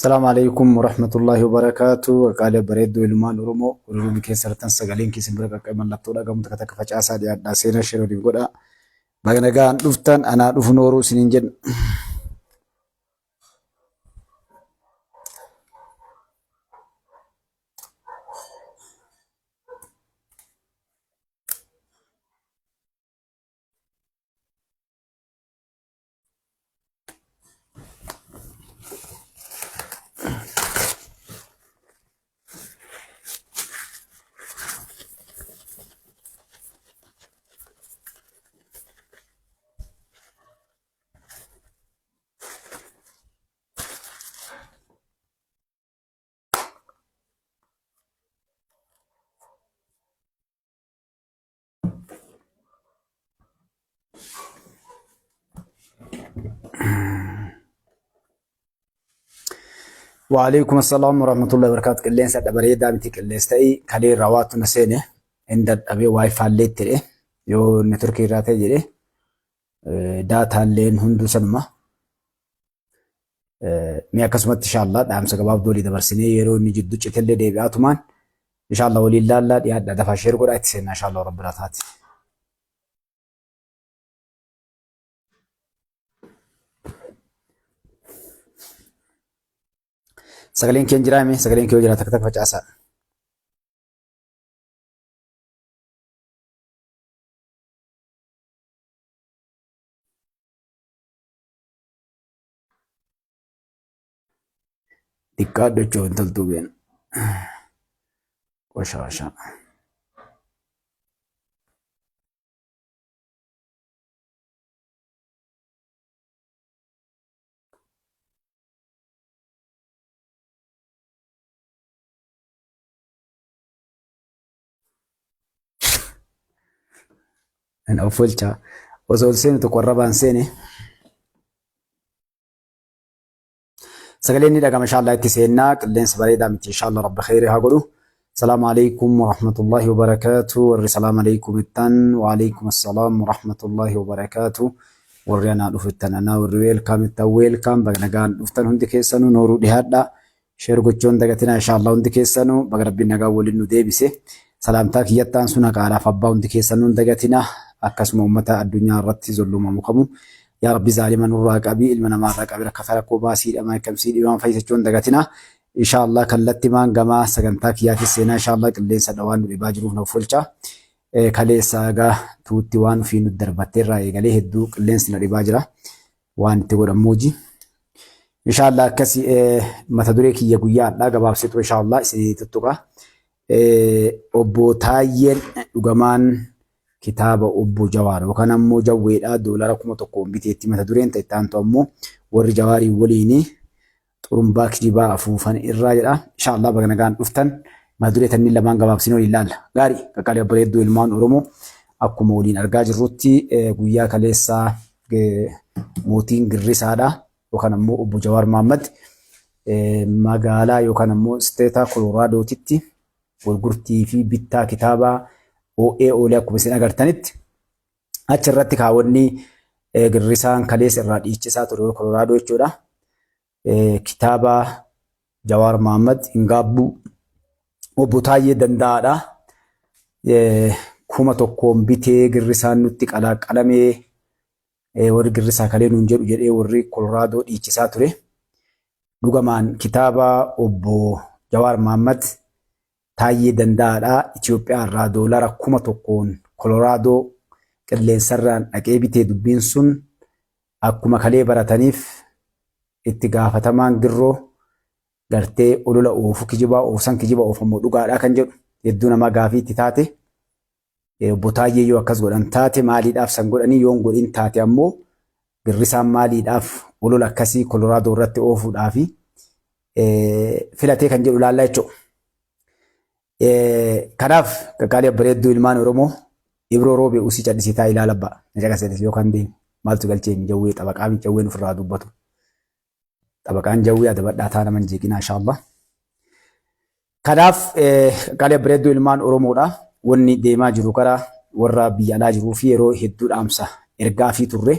Salaamu alaikum warahmatullahi wabarakaatu. Qaalee bareedduu ilmaan Oromoo warri keessa jirtan sagaleen keessan bira qaqqabe mallattoo dhagamu takka takka facaasaa dhiyaadhaa seenaa share waliif godhaa. Baga nagaan dhuftan anaa dhufu nooruu isiniin jenna. Waalaikum assalam warahmatullahi wabarakatuh. Qilleensa bareedaa miti qilleensa ta'ii kalee irraa waatu na seene hin dadhabee waayifaallee itti jedhe yoo neetworkii irraa ta'e jedhe daataalleen hunduu sanuma. Mee akkasumatti inshallah dhaamsa gabaabduu walii dabarsinee yeroo inni jiddu citellee deebi'aatumaan inshallah waliin laallaa dhiyaadha dafaa sheer godhaa itti seennaa inshallah rabbi taati. Sagaleen kee hin jiraa mee sagaleen kee yoo jira takka takka facaasaa. Xiqqaadhu jechuun intaltuu been. Qoshaasha. Hin of bulchaa. Osoo ol seenu tokko arrabaan seene. Sagaleen ni dhagama inshallah itti seennaa qilleensa bareedaa miti inshallah rabbi kheyri haa godhu. Salaamu alaikum warahmatullahi wabarakatuh. Warri salaamu alaikum ittan wa alaikum assalaam warahmatullahi wabarakatuh. Warri anaa dhufu ittan anaa warri weelkaam ittan weelkaam baga nagaan dhuftan hundi keessanuu nooruu dhihaadhaa. Share gochuun dagatinaa inshallah hundi keessanuu baga rabbiin nagaan waliin nu deebise. Salaamtaa kiyyattaan sun haqaadhaaf abbaa hundi keessanuu hin dagatinaa. Akkasuma uummata addunyaa irratti zollumamu kamu. Yaa Rabbi zaalima nurraa qabi ilma namaa irraa qabi rakkata rakkoo baasii dhamaa akkamsii dhibama fayyisachuu hin dagatinaa. Inshallah kallattimaan gama sagantaa kiyyaatis seenaa inshallah qilleensa dhawaan nu dhibaa jiruuf na offolchaa. Kaleessa egaa tuutti waan ofii nu darbattee irraa eegalee hedduu qilleensi na dhibaa jira. Waan itti godhan mooji. Inshallah akkasi mata duree kiyya guyyaa har'aa gabaabsitu inshallah isinii tuttuqa. Obbo Taayyeen dhugamaan kitaaba obbo Jawaar yookaan ammoo Jawweedhaa doolara 1000n biteetti mata dureen ta'e itti aantu ammoo warri Jawaariin waliin xurumbaa kijibaa afuufan irraa jedha. Inshallah baga nagaan dhuftan mata duree tanniin lamaan gabaabsinee waliin laalla. Gaarii qaqqaalee babbareedduu ilmaan Oromoo akkuma waliin argaa jirrutti guyyaa kaleessaa mootiin girrisaadha yookaan ammoo obbo Jawaar Mahaammad magaalaa yookaan ammoo isteeta Koloraadotitti gurgurtii fi bittaa kitaabaa OA oolee akkuma isin agartanitti achi irratti kaawwanni girrisaan kaleessa irraa dhiichisaa ture Koloraadoo jechuudha. Kitaaba Jawaar Mahaammad hin gaabbuu obbo Taayyee Danda'aadha. 1000n bitee girrisaan nutti qalaaqqalamee warri girrisaa kalee nuun jedhu jedhee warri Koloraadoo dhiichisaa ture. Dhugamaan kitaaba obbo Jawaar Mahaammad Taayyee Danda'aadha Itoophiyaa irraa doolara 1000n Koloraadoo qilleensarraan dhaqee bitee dubbiin sun akkuma kalee barataniif itti gaafatamaan girroo gartee olola oofu kijibaa oofu san kijiba oofamoo dhugaadhaa kan jedhu hedduu namaa gaafii itti taate. Obbo Taayyee yoo akkas godhan taate maaliidhaaf san godhanii yoon godhin taate ammoo girrisaan maaliidhaaf olola akkasii Koloraadoo irratti oofuudhaafi filatee kan jedhu laallaa jechuudha. Kanaaf qaqqaalii babbareedduu ilmaan Oromoo Ibroo Roobee usii callisii taa'ii ilaala ba'a. Na caqaseetis yookaan deemi maaltu galchee jawwee xabaqaa jawween ofirraa dubbatu. Xabaqaan jawwee adabadhaa taa naman jeeqinaa inshaallah. Kanaaf qaqqaalii babbareedduu ilmaan Oromoodha. Wanni deemaa jiru karaa warra biyya alaa jiruu fi yeroo hedduu dhaamsa ergaa fi turre.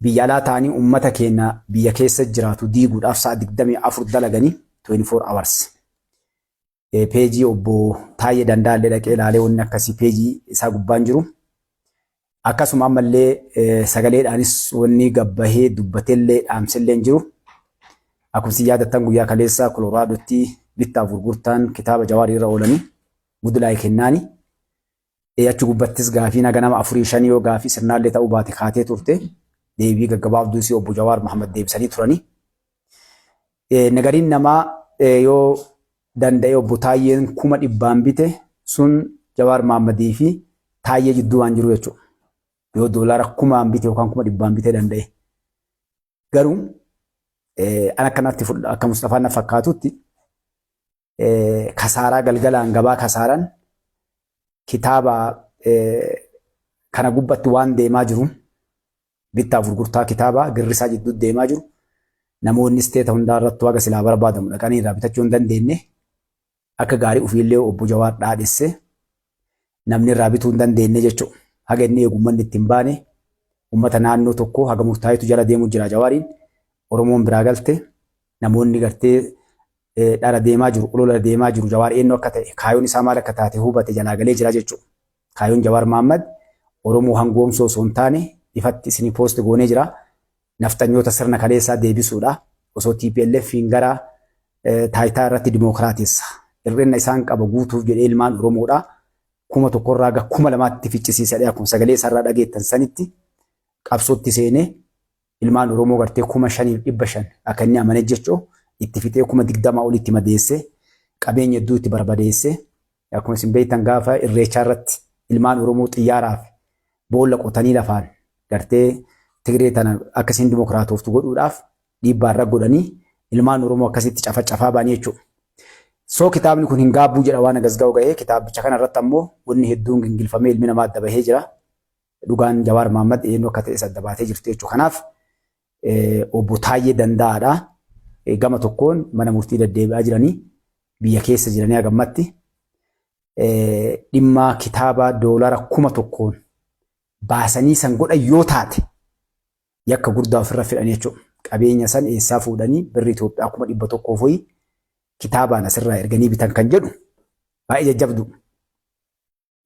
Biyya alaa ta'anii uummata keenya biyya keessa jiraatu diiguudhaaf sa'a 24 dalaganii, 24 hours. Peejii obbo Taayyee Danda'allee dhaqee ilaalee wanni akkasii peejii isaa gubbaan jiru. Akkasuma ammallee sagaleedhaanis wanni gabbahee dubbatellee dhaamsellee hin jiru. Akkuma isin yaadattan, guyyaa kaleessaa Koloraadotti bittaaf gurgurtaan kitaaba Jawaarii irra oolanii gudulaa'e kennaani. Achi gubbattis gaafii naga nama afurii shanii yoo gaafii sirnaallee ta'uu baate kaatee turte, deebii gaggabaabduu si obbo Jawaar Mahammad deebisanii turanii. Nagariin namaa yoo danda'e obbo Taayyeen 100,000 bite, sun Jawaar Mahammadii fi Taayyee jidduu waan jiru jechuudha. Yoo doolaara 1000n bite yookaan 100,000 bitee danda'e. Garuu an akkanatti akka Mustafaan na fakkaatutti, kasaaraa galgalaan gabaa kasaaran kitaaba kana gubbatti waan deemaa jiru, bittaaf gurgurtaa kitaabaa girrisaa jidduu deemaa jiru, namoonni isteeta hundaa irratti haga silaa barbaadamu dhaqanii irraa bitachuu hin dandeenye, akka gaarii ofiillee obbo Jawaar dhaadhesse namni irraa bituu hin dandeenye jechuudha. Haga inni eegu uummanni itti hin baane, uummata naannoo tokkoo haga murtaa'etu jala deemu jira. Jawaariin Oromoon biraa galte, namoonni gartee dhara deemaa jiru, olola deemaa jiru, Jawaar eenyu akka ta'e, kaayoon isaa maal akka taate hubate, jalaa galee jira jechuudha. Kaayoon Jawaar Mahammad Oromoo hangoomsoo osoo hin taane, ifatti isinii post goonee jira. Nafxanyoota sirna kaleessaa deebisuudha. Osoo TPLF gara taayitaa irratti dimookiraatessa. Hir'ina isaan qaba guutuuf jedhee ilmaan Oromoodha. 1000rraa gara 2000tti ficcisiisadha. Akkuma sagalee isaarraa dhageettan sanitti qabsootti seenee ilmaan Oromoo gartee 5500 akka inni amane jechuu itti fixee, 20,000 olitti madeesse, qabeenya hedduu itti barbadeesse. Akkuma isin beektan, gaafa irreechaa irratti ilmaan Oromoo xiyyaaraaf boolla qotanii lafaan gartee Tigree tana akkasiin dimokiraatoftu godhuudhaaf dhiibbaa irra godhanii ilmaan Oromoo akkasitti cafacafaa ba'anii jechuudha. So kitaabni kun hin gaabbuu jedha, waan agas ga'u ga'ee. Kitaabicha kana irratti ammoo wanni hedduun gingilfamee ilmi namaa adda bahee jira. Dhugaan Jawaar Mahammad eenyu akka ta'es adda baatee jirti jechuudha. Kanaaf obbo Taayyee Danda'aadha. Gama tokkoon mana murtii deddeebi'aa jiranii, biyya keessa jiranii hagammatti dhimma kitaaba doolaara 1000n baasanii san godhan yoo taate, yakka guddaa ofirra fidhan jechuudha. Qabeenya san eessaa fuudhanii birri Itoophiyaa 100,000 foyi kitaabaan asirraa erganii bitan kan jedhu baay'ee jajjabdu.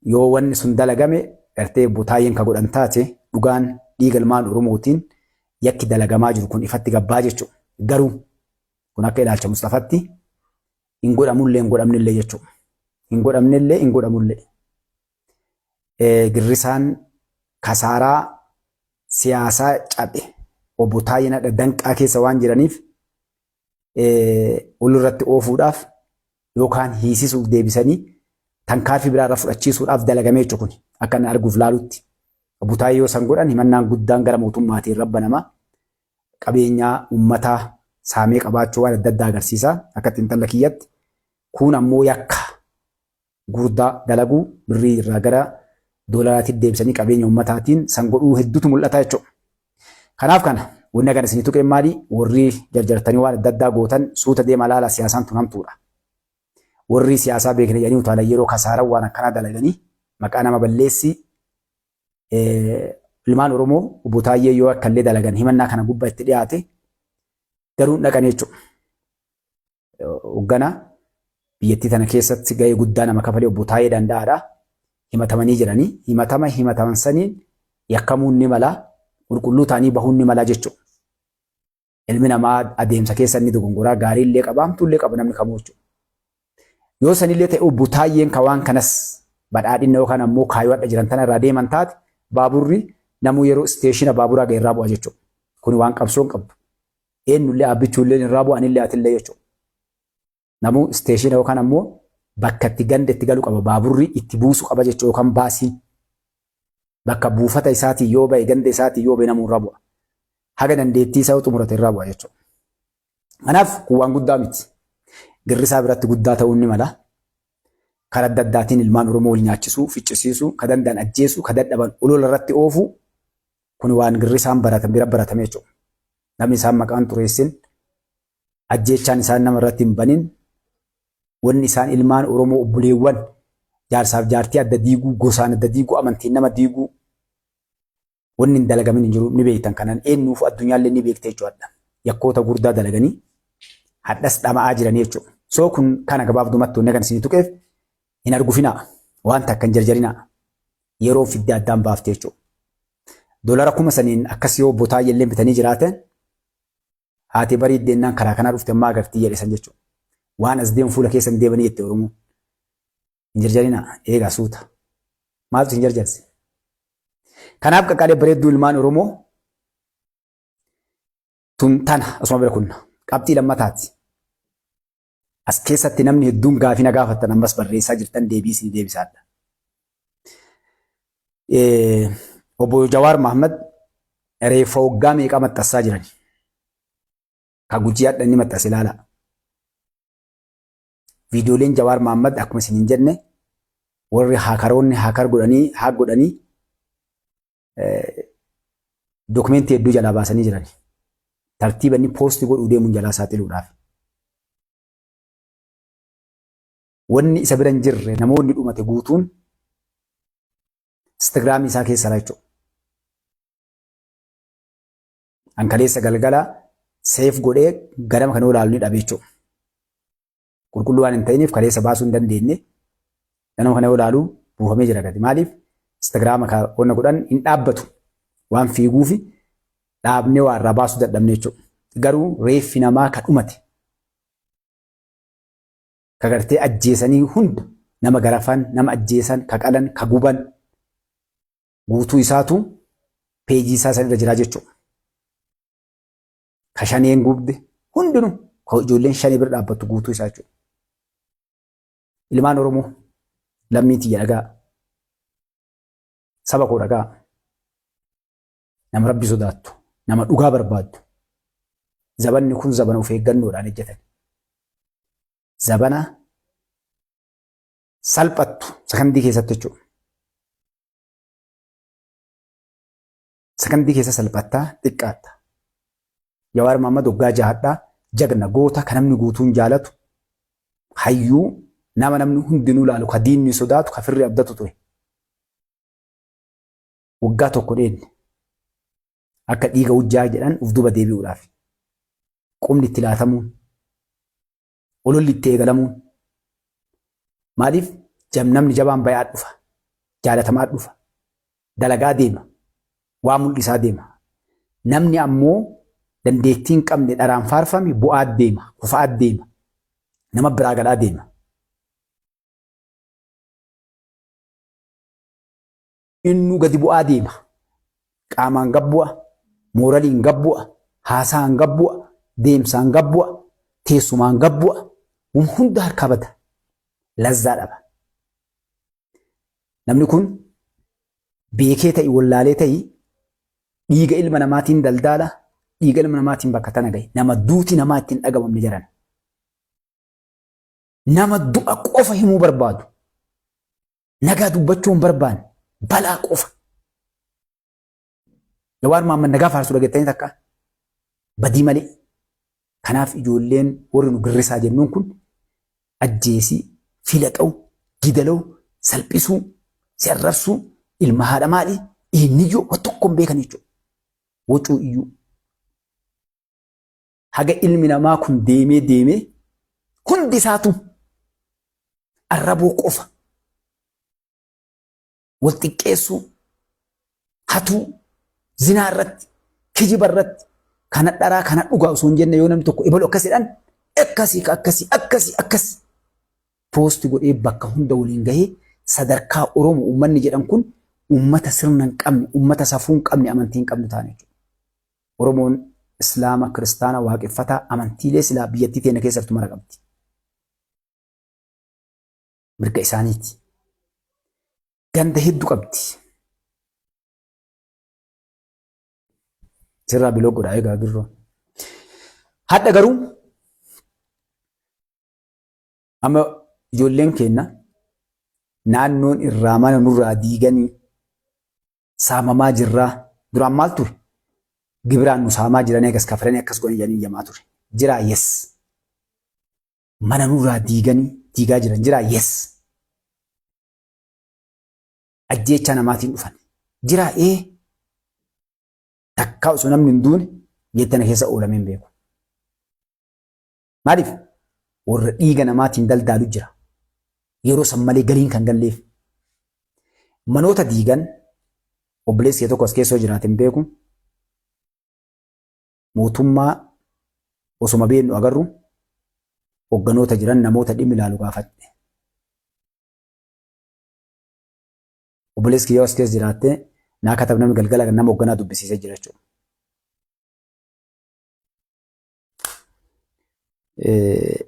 Yoo wanni sun dalagame, gartee obbo Taayyeen ka godhan taate, dhugaan dhiiga ilmaan Oromootiin yakki dalagamaa jiru kun ifatti gabbaa jechuudha. Garuu kun akka ilaalcha Mustafatti hin godhamullee hin godhamnellee jechuudha. Hin godhamnellee hin godhamullee. Girrisaan kasaaraa siyaasaa cabe obbo Taayyeen hadha danqaa keessa waan jiraniif olirratti oofuudhaaf yookaan hiisisuuf, deebisanii tankaarfii biraa irra fudhachiisuudhaaf dalagamee jechuudha kun akka inni arguuf laalutti. Obbo Taayyee yoo san godhan, himannaan guddaan gara mootummaatiin rabba namaa qabeenyaa uummataa saamee qabaachuu waan adda addaa agarsiisa akka xiinxalla kiyyatti. Kun ammoo yakka gurdaa dalaguu, birrii irraa gara doolaraatti deebisanii qabeenya uummataatiin san godhuu hedduutu mul'ata jechuudha. Kanaaf kana wanni agarra isinii tuqeen maali? Warri jarjartanii waan adda addaa gootan suuta deema laala, siyaasaan tun hamtuudha. Warri siyaasaa beekna jedhanii utaalan yeroo kasaaran waan akkanaa dalaganii maqaa nama balleessi. Ilmaan Oromoo obbo Taayyee yoo akkallee dalagan, himannaa kana gubbaa itti dhiyaate garuu hin dhaqan jechuudha. Hoogganaa biyyattii tana keessatti gahee guddaa nama kafalee obbo Taayyee Danda'aadha. Himatamanii jiranii, himatama himataman saniin yakkamuun ni mala, qulqulluu ta'anii bahuun ni mala jechuudha. Ilmi namaa adeemsa keessa inni dogongoraa, gaarii illee qaba, hamtuu illee qaba namni kamuu jechuudha. Yoo sanillee ta'e, obbo Taayyeen ka waan kanas badhaadhina yookaan ammoo kaayoo hadha jiran tana irraa deeman taate, baaburri namuu yeroo isteeshina baaburaa ga'e irraa bu'a jechuudha. Kuni waan qabsoon qabdu. Eenyullee aabbichuullee irraa bu'a, anillee atillee jechuudha. Namuu isteeshina yookaan ammoo bakka itti ganda itti galu qaba, baaburri itti buusu qaba jechuudha, yookaan baasiin. Bakka buufata isaatii yoo ba'e, ganda isaatii yoo ba'e, namuu irraa bu'a. Haga dandeettii isaa yoo xumurate irraa bu'a jechuudha. Kanaaf kun waan guddaa miti. Girrisaa biratti guddaa ta'uun ni mala. Karaa adda addaatiin ilmaan Oromoo wal nyaachisuu, ficcisiisuu, ka danda'an ajjeesuu, ka dadhaban olola irratti oofuu, kun waan girrisaan baratan bira baratame jechuudha. Namni isaan maqaan xureessin, ajjeechaan isaan nama irratti hin banin, wanni isaan ilmaan Oromoo obboleewwan jaarsaaf jaartii adda diiguu, gosaan adda diiguu, amantiin nama diiguu. Wanni hin dalagamin hin jiru ni beektan kanan eenyuuf addunyaallee ni beekte jechuudha. Yakkoota gurdaa dalaganii hadhas dhama'aa jiranii jechuudha. So kun kana gabaabdumatti wanni kan isinii tuqeef hin argufinaa waan takka hin jarjarinaa yeroo fiddee addaan baafte jechuudha. Dolara 3000n akkas yoo obbo Taayyellee bitanii jiraatan haati barii deennaan karaa kanaa dhufte ammaa agartii jedhe san jechuudha. Waan as deemu fuula keessa hin deemanii jette Oromoon. Hin jarjarinaa eegaa suuta. Maaltu hin jarjarse? Kanaaf qaqqaalee bareedduu ilmaan Oromoo tun tana asuma bira kunna. Qabxii lammataati. As keessatti namni hedduun gaafii na gaafattan ammas barreessaa jirtan deebii isinii deebisaadha. Obbo Jawaar Mahmad reeffa waggaa meeqa maxxassaa jiran? Ka Gujii hadha inni maxxanse ilaala. Viidiyooleen Jawaar Mahmad akkuma isin hin jenne warri haakaroonni haakar godhanii haak godhanii dokumentii hedduu jalaa baasanii jiran. Tartiiba inni poosti godhuu deemuun jalaa saaxiluudhaaf. Wanni isa bira hin jirre namoonni dhumate guutuun Instagiraamii isaa keessa jechuudha. An kaleessa galgala seef godhee ganama kan ilaalu ni dhabe jechuudha. Qulqulluu waan hin ta'iniif kaleessa baasuu hin dandeenye. Ganama kana yoo ilaalu buufamee jira gadi. Maaliif Instagiraama wanna godhan hin dhaabbatu waan fiiguufi dhaabnee waa irraa baasuu dadhabne jechuudha. Garuu reeffi namaa ka dhumate ka gartee ajjeesanii hunda nama garafan, nama ajjeesan, ka qalan, ka guban guutuu isaatu peejii isaa san irra jira jechuudha. Ka shaneen gubde hundinuu ka ijoolleen shanee bira dhaabbattu guutuu isaa jechuudha. Ilmaan Oromoo lammii tiyya dhagaa. Saba koo dhagaa. Nama rabbi sodaattu, nama dhugaa barbaaddu. Zabanni kun zabana of eeggannoodhaan hojjetan. Zabana salphattu sakandii keessatti jechuudha. Sakandii keessa salphattaa xiqqaatta. Jawaar Mahaammad waggaa jahadhaa jagna goota kan namni guutuun jaalatu hayyuu nama namni hundinuu laalu ka diinni sodaatu ka firri abdatu ture. Waggaa tokko dheenne akka dhiiga hujjaa jedhan uf duba deebi'uudhaaf qubni itti laatamuun ololli itti eegalamuun maaliif namni jabaan bayaa dhufa jaalatamaa dhufa dalagaa deema waa mul'isaa deema namni ammoo dandeettii hin qabne dharaan faarfame bu'aa deema kufaa deema nama biraa galaa deema. Innuu gadi bu'aa deema. Qaamaan gad bu'a, mooraliin gad bu'a, haasaan gad bu'a, deemsaan gad bu'a, teessumaan gad bu'a. Wum hunda harkaa bada. Lazzaa dhaba. Namni kun beekee ta'i wallaalee ta'i dhiiga ilma namaatiin daldaala, dhiiga ilma namaatiin bakka tana gahe. Nama duuti namaa ittiin dhagamamne jedhan. Nama du'a qofa himuu barbaadu. Nagaa dubbachuu hin barbaanne balaa qofa. Jawaar Mahammad nagaa faarsuu dhageettanii takka badii malee. Kanaaf ijoolleen warri nu girrisaa jennuun kun ajjeesii, filaxa'u, gidala'u, salphisuu, si arrabsuu, ilma haadha maali, eenyuyyuu waan tokko hin beekan jechuudha. Wacuu iyyuu. Haga ilmi namaa kun deemee deemee hundi isaatu arraboo qofa wal xiqqeessuu hatuu zinaa irratti kijiba irratti kana dharaa kana dhugaa osoo hin jenne yoo namni tokko ebalu akkas jedhan akkasii akkasii akkasii akkas poosti godhee bakka hunda waliin gahee sadarkaa Oromoo uummanni jedhan kun uummata sirna hin qabne uummata safuu hin qabne amantii hin qabne taane jechuudha. Oromoon Islaama, Kiristaana, Waaqeffataa amantiilee silaa biyyattii teenya keessattu mara qabdi. Mirga isaaniiti. Ganda hedduu qabdi. Sirraa biloo godhaa egaa girroo. Hadha garuu amma ijoolleen keenya naannoon irraa mana nurraa diiganii saamamaa jirraa. Duraan maal ture? Gibiraan nu saamaa jiranii akkas kafalanii akkas godhanii jedhanii iyyamaa ture. Jiraa yes. Mana nurraa diiganii diigaa jiran jiraa yes. Ajjeechaa namaatiin dhufan. Jiraa ee. Takkaa osoo namni hin duune biyya tana keessa oolamee hin beeku. Maaliif? Warra dhiiga namaatiin daldaalu jira. Yeroo san malee galiin kan galleef. Manoota diigan obboleessi kee tokko as keessa yoo jiraate hin beeku. Mootummaa osoma beeknu agarru hogganoota jiran namoota dhimmi ilaalu gaafadhe. Obboleessi kiyya as keessa jiraatte naa katab namni galgala nama hogganaa dubbisiisee jira jechuudha.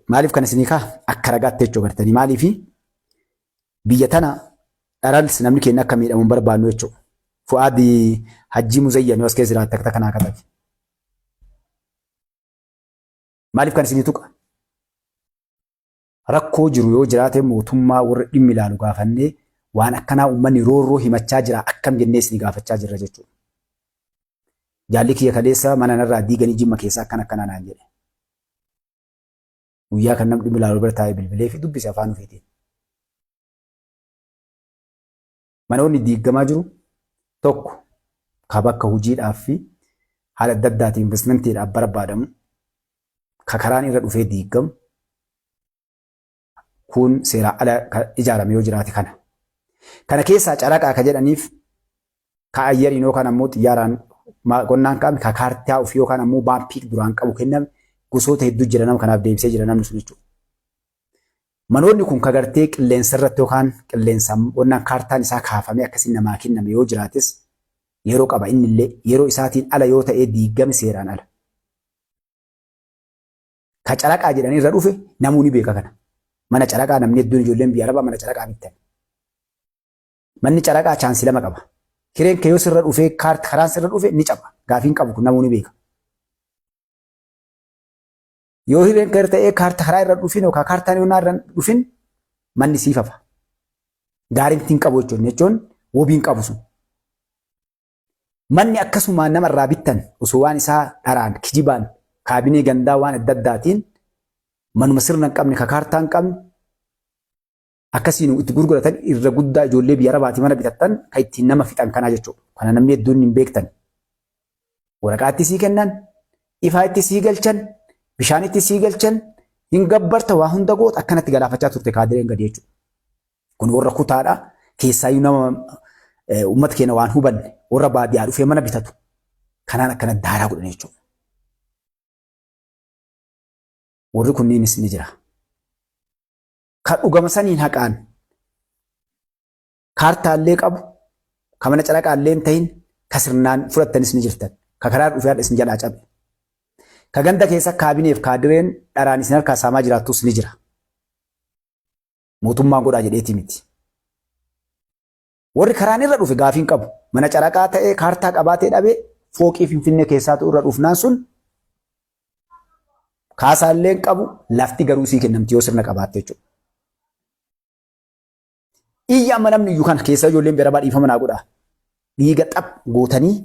Maaliif kan isinii kaa akka ragaatti jechuu gartanii maaliifi biyya tana dharals namni keenya akka miidhamu hin barbaannu jechuudha. Fu'aadi Hajjii Muzayyan yoo as keessa jiraatte akka kanaa katabi. Maaliif kan isinii tuqa? Rakkoo jiru yoo jiraate mootummaa warra dhimmi ilaalu gaafannee waan akkanaa uummanni roorroo himachaa jira akkam jennee isin gaafachaa jirra jechuudha. Jaalli kiyya kaleessa mana narraa diiganii Jimma keessaa akkan akkanaa naan jedhe. Guyyaa kan namni dhimmi ilaalu bira taa'ee bilbilee fi dubbise afaan ofiitiin. Manoonni diiggamaa jiru tokko ka bakka hojiidhaaf fi haala adda addaatiin investmentiidhaaf barbaadamu ka karaan irra dhufee diiggamu kun seeraa ala ijaarame yoo jiraate kana. Kana keessaa caraqaa ka jedhaniif ka ayyariin yookaan ammoo xiyyaaraan qonnaan kaa'ame ka kaartaa ofii yookaan ammoo baampii duraan qabu kenname gosoota hedduu jira nama kanaaf deebisee jira namni sun jechuudha. Manoonni kun ka gartee qilleensa irratti yookaan qilleensa wannaan kaartaan isaa kaafamee akkasiin namaa kenname yoo jiraates yeroo qaba innillee yeroo isaatiin ala yoo ta'ee diiggame seeraan ala. Ka caraqaa jedhanii irra dhufe namuu ni beeka kana. Mana caraqaa namni hedduun ijoolleen biyya arabaa mana caraqaa bittan. Manni caraqaa chaansii lama qaba. Hireen kee yoo sirra dhufee kaart karaan sirra dhufe ni caba. Gaafiin qabu kun namuu ni beeka. Yoo hireen kee ta'ee kaarta karaa irra dhufin yookaan kaartaan yoo irra dhufin manni siif hafa. Gaarintiin qabu jechuun jechuun wabiin qabu sun. Manni akkasumaan namarraa bittan osoo waan isaa dharaan kijibaan kaabinee gandaa waan adda addaatiin manuma sirna hin qabne ka kaartaa hin qabne akkasiin itti gurguratan irra guddaa ijoollee biyya Arabaatii mana bitattan kan ittiin nama fixan kanaa jechuudha. Kana namni hedduun hin beektan. Waraqaa itti sii kennan, ifaa itti sii galchan, bishaan itti sii galchan, hin gabbarta waa hunda goota akkanatti galaafachaa turte kaadireen gadi jechuudha. Kun warra kutaadha. Keessaayyuu nama uummata keenya waan hubanne warra baadiyyaa dhufee mana bitatu kanaan akkana daaraa godhan jechuudha. Warri kunniinis ni jira. Ka dhugama saniin haqaan kaartaallee qabu, ka mana caraqaallee hin tahin, ka sirnaan fudhattanis ni jirtan. Ka karaa dhufee hadha isin jalaa cabe. Ka ganda keessa kaabineef kaadireen dharaan isin harkaa saamaa jiraattus ni jira. Mootummaan godhaa jedheetii miti. Warri karaan irra dhufe gaafiin qabu. Mana caraqaa ta'ee kaartaa qabaatee dhabee fooqii Finfinnee keessaatu irra dhufnaan sun kaasaallee hin qabu lafti garuu sii kennamti yoo sirna qabaatte jechuudha. Iyya amma namni iyyuu kana keessa ijoolleen bira dhiifama naa godhaa. Dhiiga xaph gootanii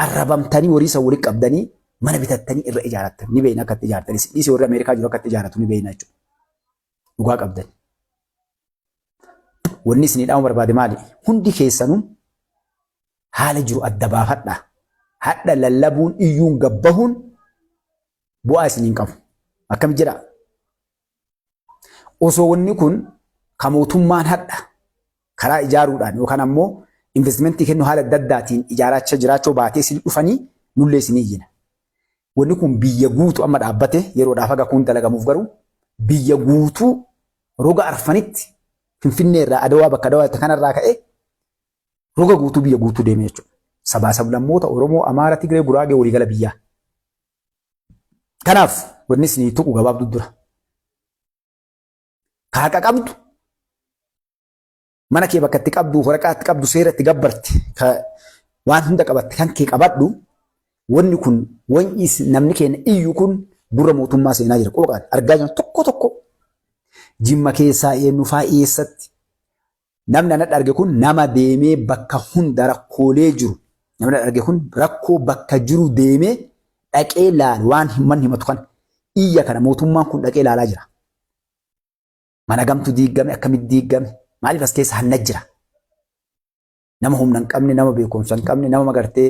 arrabamtanii horii san walitti qabdanii mana bitattanii irra ijaarattan ni beekna akka itti ijaartan isin dhiisii warri Ameerikaa jiru akka itti ijaaratu ni beekna jechuudha. Dhugaa qabdan. Wanni isinii dhaamu barbaade maali? Hundi keessanuu haala jiru adda baafadha. Hadha lallabuun iyyuun gabbahuun bu'aa isiniin qabu. Akkam jedhaa? Osoo wanni kun ka mootummaan hadha karaa ijaaruudhaan yookaan ammoo investimentii kennu haala adda addaatiin ijaarachaa jiraachuu baatee isin dhufanii nullee isin iyyina. Wanni kun biyya guutuu amma dhaabbate yeroodhaaf haga kun dalagamuuf garuu biyya guutuu roga arfanitti Finfinnee irraa Adawaa bakka Adawaa kanarraa ka'ee roga guutuu biyya guutuu deeme jechuudha. Sabaa sablammoota Oromoo, Amaara, Tigree, Guraagee waliigala biyyaa. Kanaaf wanni isinii tuqu gabaabduu dura. Ka haqa qabdu mana kee bakka itti qabdu waraqaa itti qabdu seera itti gabbarti ka waan hunda qabatte kan kee qabadhu wanni kun wanni namni keenya iyyu kun gurra mootummaa seenaa jira quba qaban argaa jiran tokko tokko jimma keessaa eenyu faa eessatti namni anadha arge kun nama deemee bakka hunda rakkoolee jiru namni arge kun rakkoo bakka jiru deemee dhaqee laalu waan himman himatu kana iyya kana mootummaan kun dhaqee laalaa jira. Mana gamtu diigame akkamitti diigame maaliif as keessa hanna jira. Nama humna hin qabne nama beekumsa hin qabne nama magartee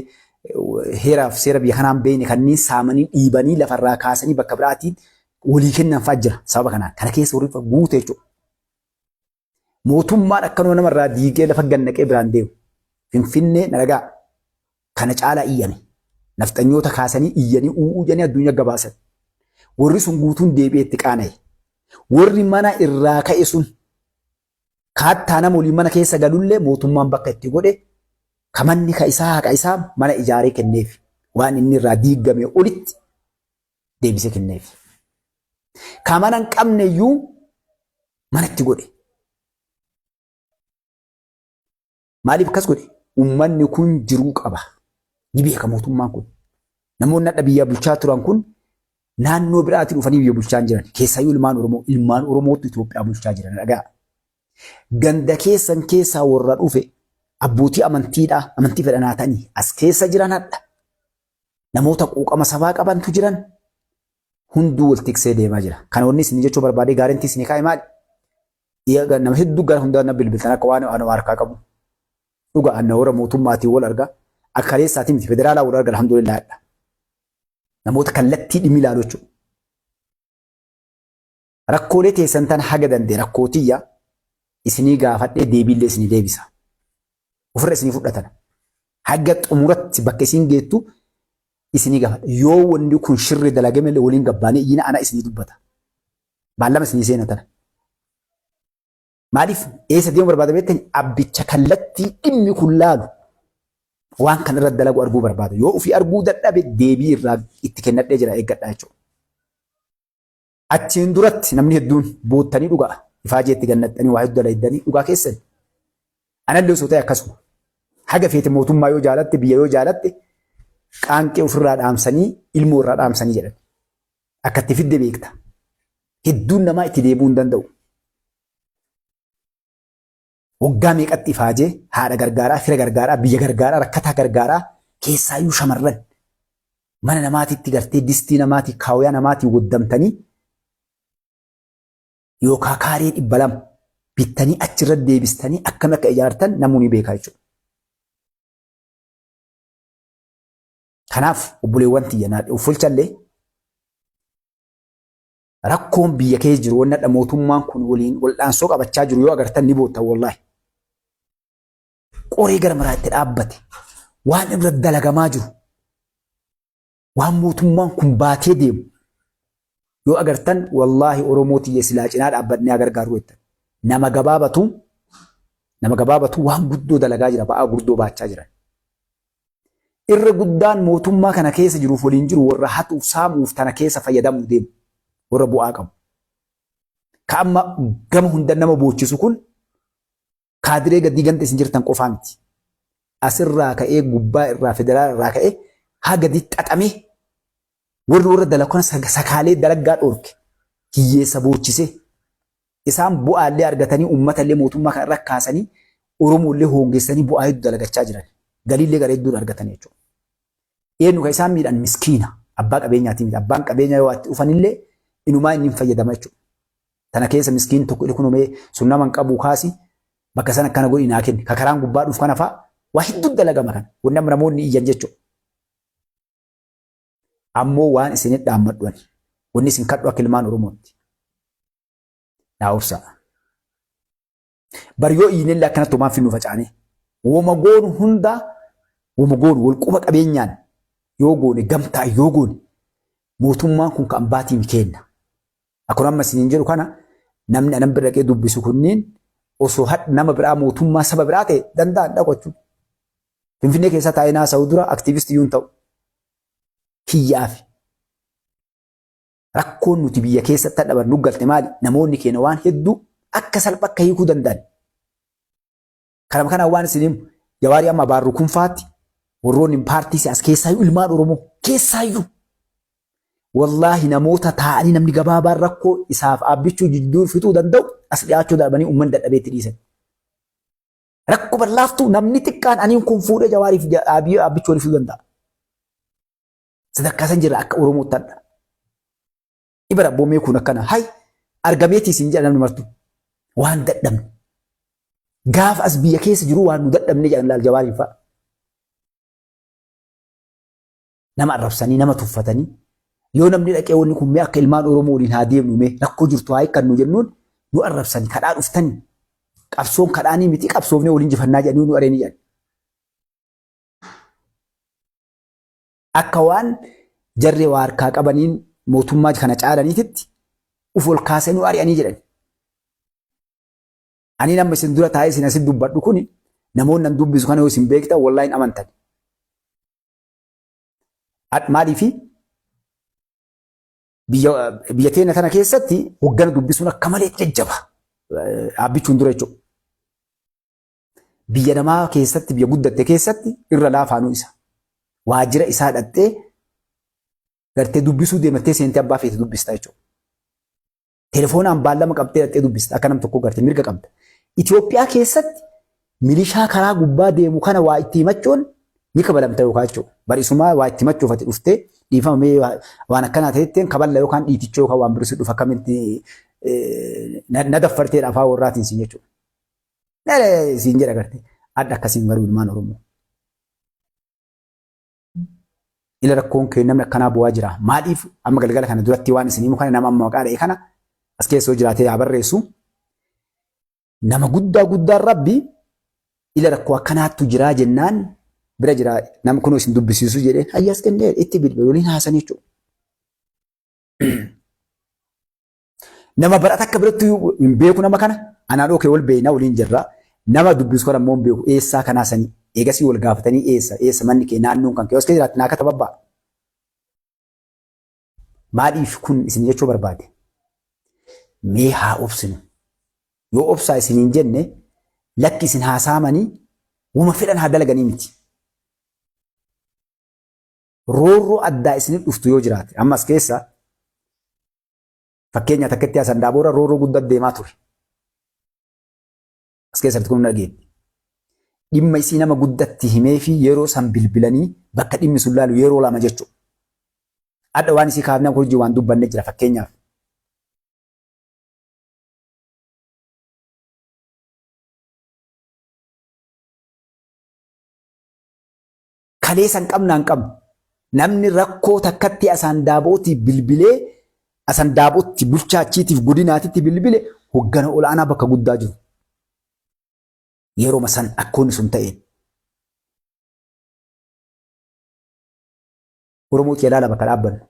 heeraaf seera biyya kanaan beekne kanneen saamanii dhiibanii lafarraa kaasanii bakka biraatiin walii kennan fa'aa jira sababa kanaan. Kana keessa warri guute jechuudha. Mootummaan akkanuma namarraa diigee lafa gannaqee biraan deemu. Finfinnee na dhagaa. Kana caalaa iyyame. Nafxanyoota kaasanii iyyanii u'uu jedhanii addunyaa gabaasan. Warri sun guutuun deebi'ee itti qaana'e. Warri mana irraa ka'e sun kaattaa nama waliin mana keessa galullee mootummaan bakka itti godhe ka manni ka isaa haqa isaa mana ijaaree kenneef waan inni irraa diigame olitti deebisee kenneef. Ka mana hin qabne iyyuu mana itti godhe. Maaliif akkas godhe? Uummanni kun jiruu qaba. Ni beeka mootummaan kun. Namoonni hadha biyya bulchaa turan kun naannoo biraatii dhufanii biyya bulchaa hin jiran. Keessaayyuu ilmaan Oromoo. Ilmaan Oromootu Itoophiyaa bulchaa jiran. Dhagaa. Ganda keessan keessaa warra dhufe abbootii amantiidha. Amantii fedhanaa ta'anii as keessa jiran hadha. Namoota quuqama sabaa qabantu jiran. Hunduu wal tiksee deemaa jira. Kana wanni isin jechuu barbaadee gaarintii isin kaa'e maali? Nama hedduu gara hundaa na bilbiltan akka waan anuma harkaa qabu. Dhuga anna warra mootummaatiin wal arga. Akka kaleessaatii miti federaalaa wal arga alhamdulillah. Namoota kallattii dhimmi ilaalu jechuudha. Rakkoolee teessan tan haga danda'e rakkoo tiyya isinii gaafadhee deebiillee isinii deebisa. Ofirra isinii fudhatan. Haga xumuratti bakka isin geettu isinii gaafadha. Yoo wanni kun shirri dalagame illee waliin gabbaanee iyyina ana isinii dubbata. Baallama isinii seena tana. Maaliif eessa deemuu barbaada beektan abbicha kallattii dhimmi kun laalu waan kana irra dalagu arguu barbaada. Yoo ofii arguu dadhabe deebii irraa itti kennadhee jira eeggadhaa jechuudha. Achiin duratti namni hedduun boottanii dhugaa ifaajee itti gannaxxanii waa hedduu dalaydanii dhugaa keessan. Anallee osoo ta'e akkasuma. Haga feete mootummaa yoo jaalatte biyya yoo jaalatte qaanqee ofirraa dhaamsanii ilmoo irraa dhaamsanii jedhan. Akka itti fidde beekta. Hedduun namaa itti deebi'uu hin danda'u. Waggaa meeqatti ifaajee haadha gargaaraa, fira gargaaraa, biyya gargaaraa, rakkataa gargaaraa, keessaayyuu shamarran mana namaatitti gartee distii namaatii kaawyaa namaatii waddamtanii yookaa kaaree 200 bittanii achirra deebistanii akkam akka ijaartan namuu ni beekaa jechuudha. Kanaaf obboleewwan tiyya naa uffolchallee rakkoon biyya keessa jiru wanni hadha mootummaan kun waliin wal'aansoo qabachaa jiru yoo agartan ni boottan wallaahi. Qoree gara maraa itti dhaabbate waan irra dalagamaa jiru waan mootummaan kun baatee deemu yoo agartan wallaahi Oromoo tiyya silaa cinaa dhaabbannee haa gargaarru jettan. Nama gabaabatu waan guddoo dalagaa jira ba'aa guddoo baachaa jiran. Irra guddaan mootummaa kana keessa jiruuf waliin jiru warra hatuuf saamuuf tana keessa fayyadamuu deemu warra bu'aa qabu. Ka amma gama hunda nama boochisu kun kaadiree gadii ganda isin jirtan qofaa miti. Asirraa ka'ee gubbaa irraa federaala irraa ka'ee haa gadi xaxamee warri warra dalagu kana sakaalee dalaggaa dhoorke hiyyeessa boochisee isaan bu'aallee argatanii uummatallee mootummaa kana irra kaasanii Oromoollee hoongessanii bu'aa hedduu dalagachaa jiran. Galiillee gara hedduun argatan jechuudha. Eenyu kan isaan miidhan miskiina abbaa qabeenyaati miti. Abbaan qabeenyaa yoo itti dhufanillee inumaa inni hin fayyadama jechuudha. Tana keessa miskiin tokko kunumee sun nama hin qabu kaasi bakka sana akkana godhi naa kenni. Ka karaan gubbaa dhufu kana fa'a waa hedduu dalagama kana. Wanni amma namoonni iyyan jechuudha. Ammoo waan isinit dhaammadhu ani. Wanni isin kadhu akka ilmaan Oromootti. Naa obsaa. Bar yoo iyyinellee akkanatti homaan finnu facaanee. Woma goonu hundaa woma goonu wal quba qabeenyaan yoo goone gamtaa yoo goone mootummaan kun kan abbaatiin kenna. Akkuma amma isiniin jedhu kana namni anan bira dhaqee dubbisu kunniin osoo nama biraa mootummaa saba biraa ta'e danda'an dhaqu jechuudha. Finfinnee keessa taa'ee naasa'u dura aktiivistii iyyuu hin ta'u. Kiyyaafi. Rakkoon nuti biyya keessatti dhadhaban nu galte maali? Namoonni keenya waan hedduu akka salpha akka hiikuu danda'an. Kanama kanaan waan isin himu Jawaarii amma baarru kunfaatti warroonni paartii siyaasa keessaayyuu ilmaan Oromoo keessaayyuu wallaahi namoota taa'anii namni gabaabaan rakkoo isaaf aabbichuu jidduu fixuu danda'u as dhiyaachuu darbanii uummanni dadhabee itti dhiisan. Rakkoo bal'aaftuu namni xiqqaan aniin kun fuudhee Jawaariif aabbichuu walii fiduu danda'a. Sadarkaa san jirra akka Oromootti hadha. Ibara boomee kun akkana hay argameetii siin jedha namni martu waan dadhabne. Gaafa as biyya keessa jiru waan nu dadhabne jedhan laal Jawaariin fa'a. Nama arrabsanii, nama tuffatanii, yoo namni dhaqee wanni kun mee akka ilmaan Oromoo waliin haa deemnu, mee rakkoo jirtu haa hiikkannu jennuun nu arrabsanii, kadhaa dhuftanii, qabsoon kadhaanii miti, qabsoofnee waliin jifannaa jedhanii nu areeni jedhan. Akka waan jarri waa harkaa qabaniin mootummaa kana caalaniititti uf ol kaasee nu ari'anii jedhan. Ani nama isin dura taa'ee isin asitti dubbadhu kuni, namoonni nan dubbisu kana yoo isin beektan, wallaahi hin amantan. Maaliifi, biyya teenya tana keessatti hoggana dubbisuun akka malee jajjaba. Dhaabbichuun dura jechuudha. Biyya namaa keessatti, biyya guddatte keessatti irra laafaanuu isa. Waajjira isaa dhattee gartee dubbisuu deemattee seentee abbaa feete dubbista jechuudha. Telefoonaan baallama qabdee dhattee dubbista, akka nam tokko gartee mirga qabda. Itoophiyaa keessatti milishaa karaa gubbaa deemu kana waa itti himachuun ni kabalamta yookaan jechuudha. Barisumaa waa itti himachuuf ati dhuftee, dhiifama, mee waan akkanaa ta'etteen kaballa yookaan dhiitichoo yookaan waan biroo si dhufa, akkamitti na daffarteedha afaan warraatiin siin jechuudha. Siin jedha gartee. Adda akkasiin garuu ilmaan Oromoo. Ila rakkoon kee namni akkanaa bu'aa jira. Maaliif amma galgala kana duratti waan isin himu kana, nama amma maqaa dha'e kana as keessa yoo jiraatee haa barreessu. Nama guddaa guddaan Rabbi ila rakkoo akkanaattu jiraa jennaan bira jira, nama kunoo isin dubbisiisu jedheen hayyaas kennee itti bilbilu waliin haasan jechuudha. Nama bara takka biratti hin beeku nama kana, anaan ookee wal beekna, waliin jirra. Nama dubbisu kana immoo hin beeku, eessaa kanaa sanii. Eegasii wal gaafatanii, eessa eessa manni kee, naannoon kan kee os keessa jiraatti naa katababbaa. Maaliif kun isin jechuu barbaade? Mee haa obsinu. Yoo obsaa isin hin jenne, lakki isin haa saamanii wuma fedhan haa dalaganii miti. Roorroo addaa isinit dhuftu yoo jiraate, amma as keessa fakkeenya takkatti Hasan Daaboora roorroo guddaa deemaa ture. As keessatti kun dhageetti. Dhimma isii nama guddatti himee fi yeroo san bilbilanii bakka dhimmi sun laalu yeroo lama jechuudha. Adda waan isii kaafnee hojii waan dubbanne jira fakkeenyaaf. Kaleessa hin qabnaa hin qabnu. Namni rakkoo takkatti Asaan Daabootiif bilbilee, Asan Daabootti bulchaa achiitiif godinaatitti bilbile, hoggana ol'aanaa bakka guddaa jiru. Yeroo san akkoonni sun ta'een. Oromoo ilaala bakka dhaabbannu.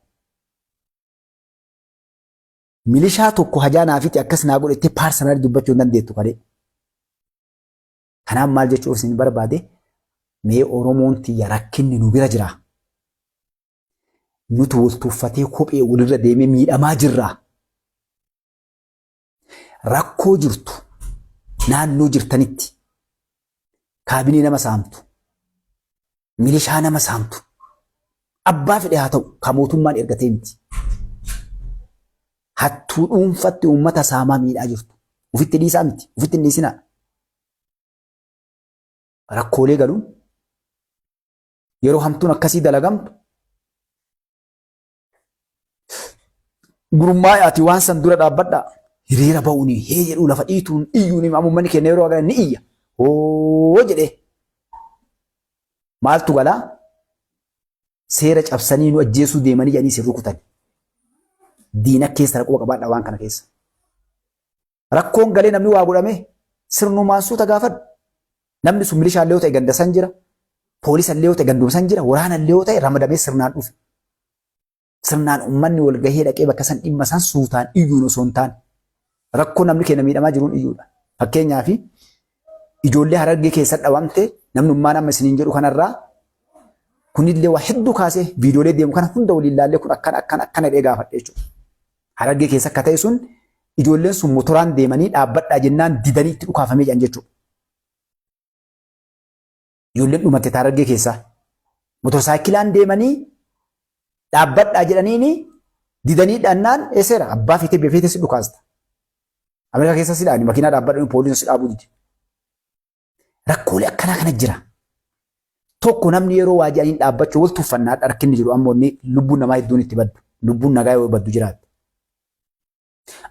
Milishaa tokko hajaa naafiti akkas naa godhettee personally dubbachuu hin dandeettu kalee. Kanaaf maal jechuuf isin barbaade, mee Oromoon tiyya, rakkinni nu bira jira. Nuti wal tuffatee kophee walirra deemee miidhamaa jirra. Rakkoo jirtu naannoo jirtanitti kaabinee nama saamtu, milishaa nama saamtu, abbaa fedhe haa ta'u, kan mootummaan ergatee miti. Hattuu dhuunfatti uummata saamaa miidhaa jirtu. Ufitti dhiisaa miti, ufitti hin dhiisinaa. Rakkoolee galuun yeroo hamtuun akkasii dalagamtu gurmaa'aati waan san dura dhaabbadhaa. Hiriira ba'uun hee jedhuu, lafa dhiituun iyyuun, amma uummanni keenya yeroo agaran ni iyya. Hoo jedhee maaltu galaa, seera cabsanii nu ajjeesuu deemanii jedhanii isin rukutan. Diina keessa rakkoo qabaadha waan kana keessa. Rakkoon galee namni waa godhame sirnumaan suuta gaafadhu. Namni sun milishaallee yoo ta'e ganda san jira. Poolisallee yoo ta'e ganduma san jira. Waraanallee yoo ta'e ramadamee sirnaan dhufe. Sirnaan uummanni wal gahee dhaqee bakka san dhimma san suutaan iyyuun osoo hin taane, rakkoo namni keenya miidhamaa jiruun iyyuudha. Fakkeenyaaf, ijoollee Harargee keessa dhawamte, namnummaan amma isiniin jedhu kanarraa kunillee waa hedduu kaasee, viidiyoolee deemu kana hunda waliin ilaallee, kun akkana akkana akkana jedhee gaafadhe jechuudha. Harargee keessa akka ta'e sun, ijoolleen sun motoraan deemanii dhaabbadhaa jennaan didanii itti dhukaafamee jedhan jechuudha. Ijoolleen dhumatte Harargee keessaa. Motorsaayikilaan deemanii dhaabbadhaa jedhaniini didanii dhannaan eesseera abbaa feetee biyya si dhukaasta. Ameerikaa keessa si dhaani makiinaa dhaabbadhu, poolisiin si dhaabuu dide. Rakkoolee akkanaa kana jira. Tokko namni yeroo waa jedhaniin dhaabbachuu wal tuffannaa rakkinni jiru ammoo inni lubbuun namaa hedduun itti baddu. Lubbuun nagaa yoo baddu jiraatte.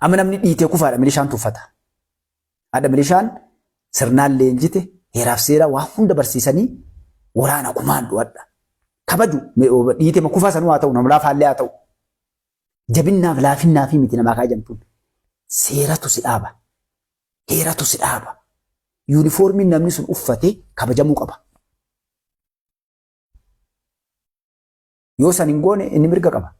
Amma namni dhiitee kufaadha, milishaan tuffata. Haadha milishaan sirnaan leenjite, heeraaf seera waa hunda barsiisanii waraana kumaan du'adha. Kabaju dhiitema kufaa sanuu haa ta'u nama laafaallee haa ta'u. Jabinnaaf laafinnaaf miti namaa kabajamtuun. Seeratu si dhaaba. Heeratu si dhaaba. Yuunifoormiin namni sun uffate kabajamuu qaba. Yoo san hin goone inni mirga qaba.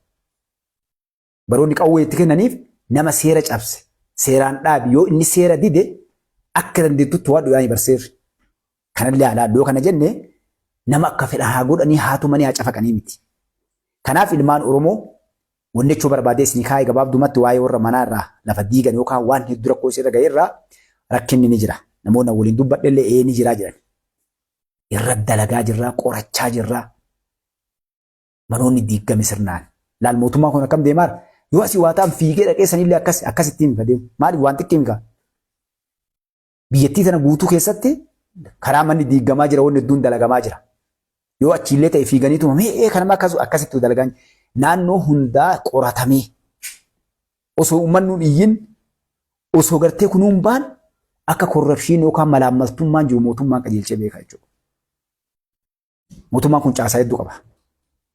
Baroonni qawwee itti kennaniif nama seera cabse seeraan dhaabi yoo inni seera dide akka dandeettutti to'adhu yaani barseerri. Kanallee haa laallu yoo kana jenne nama akka fedhan haa godhanii haa tumanii haa cafaqanii miti. Kanaaf ilmaan Oromoo wanni jechuu barbaadee isinii kaa'ee gabaabdumatti waa'ee warra manaa irraa lafa diigan yookaan waan hedduu rakkoo isirra ga'e irraa rakkinni ni jira. Namoonni waliin dubbadhe illee ee ni jira jedhan. Irra dalagaa jirraa qorachaa jirraa. Manoonni diiggame sirnaan. Laal mootummaan kun akkam deemaara? Yoo asii waa ta'an fiigee dhaqee sanillee akkas akkasittiin mika deemu. Maaliif waan xiqqii mika? Biyyattii tana guutuu keessatti karaa manni diiggamaa jira wanni hedduun dalagamaa jira. Yoo achiillee ta'e fiiganiituma mee kanama akkas akkasitti dalagaa naannoo hundaa qoratamee osoo uummanni hin iyyin osoo gartee kunuun baan akka korrapshiin yookaan malaammaltummaan jiru mootummaan qajeelchee beeka jechuudha. Mootummaan kun caasaa hedduu qaba.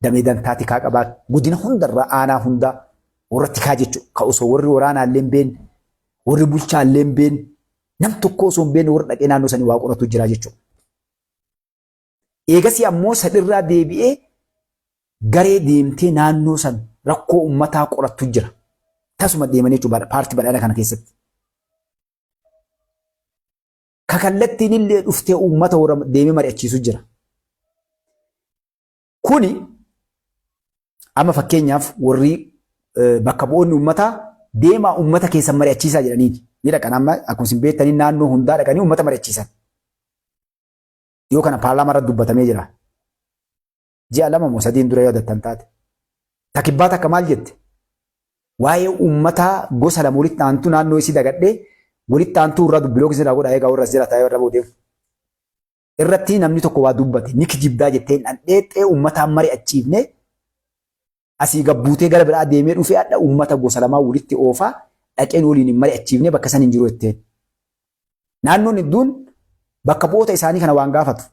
Damee dantaa tikaa qaba. Godina hundarraa aanaa hundaa warra tikaa jechuudha. Ka osoo warri waraanaa illee hin beekne, warri bulchaa illee hin beekne, nam tokko osoo hin beekne warra dhaqee naannoo sanii waa qoratu jira jechuudha. Eegasii ammoo sanirraa deebi'ee garee deemtee naannoo san rakkoo uummataa qorattu jira. Tasuma deemanii jechuudha paartii badhaadha kana keessatti. Ka kallattiin illee dhuftee uummata warra deemee mari'achiisu jira. Kuni amma fakkeenyaaf warri bakka bu'oonni uummataa deemaa uummata keessan mari'achiisaa jedhaniini. Ni dhaqan amma akkuma isin beektanii naannoo hundaa dhaqanii uummata mari'achiisan. Yoo kana paarlaamaa irratti dubbatamee jira. Ji'a 2 moo 3n dura yoo yadattan taate. Ta kibbaa takka maal jette? Waa'ee uummataa gosa lama walitti aantuu naannoo isii dagadhee walitti aantuu irraa dubbiloo isin irraa godhaa eegaa warra as jira taa'ee warra boodeef. Irratti namni tokko waa dubbate ni kijibdaa jettee dhandheexxee uummataan mari'achiifne asii gabbuutee gara biraa deemee dhufee hadha uummata gosa lamaa walitti oofaa dhaqeen waliin hin mari'achiifne bakka san hin jiru jetteen. Naannoon hedduun bakka bu'oota isaanii kana waan gaafatu.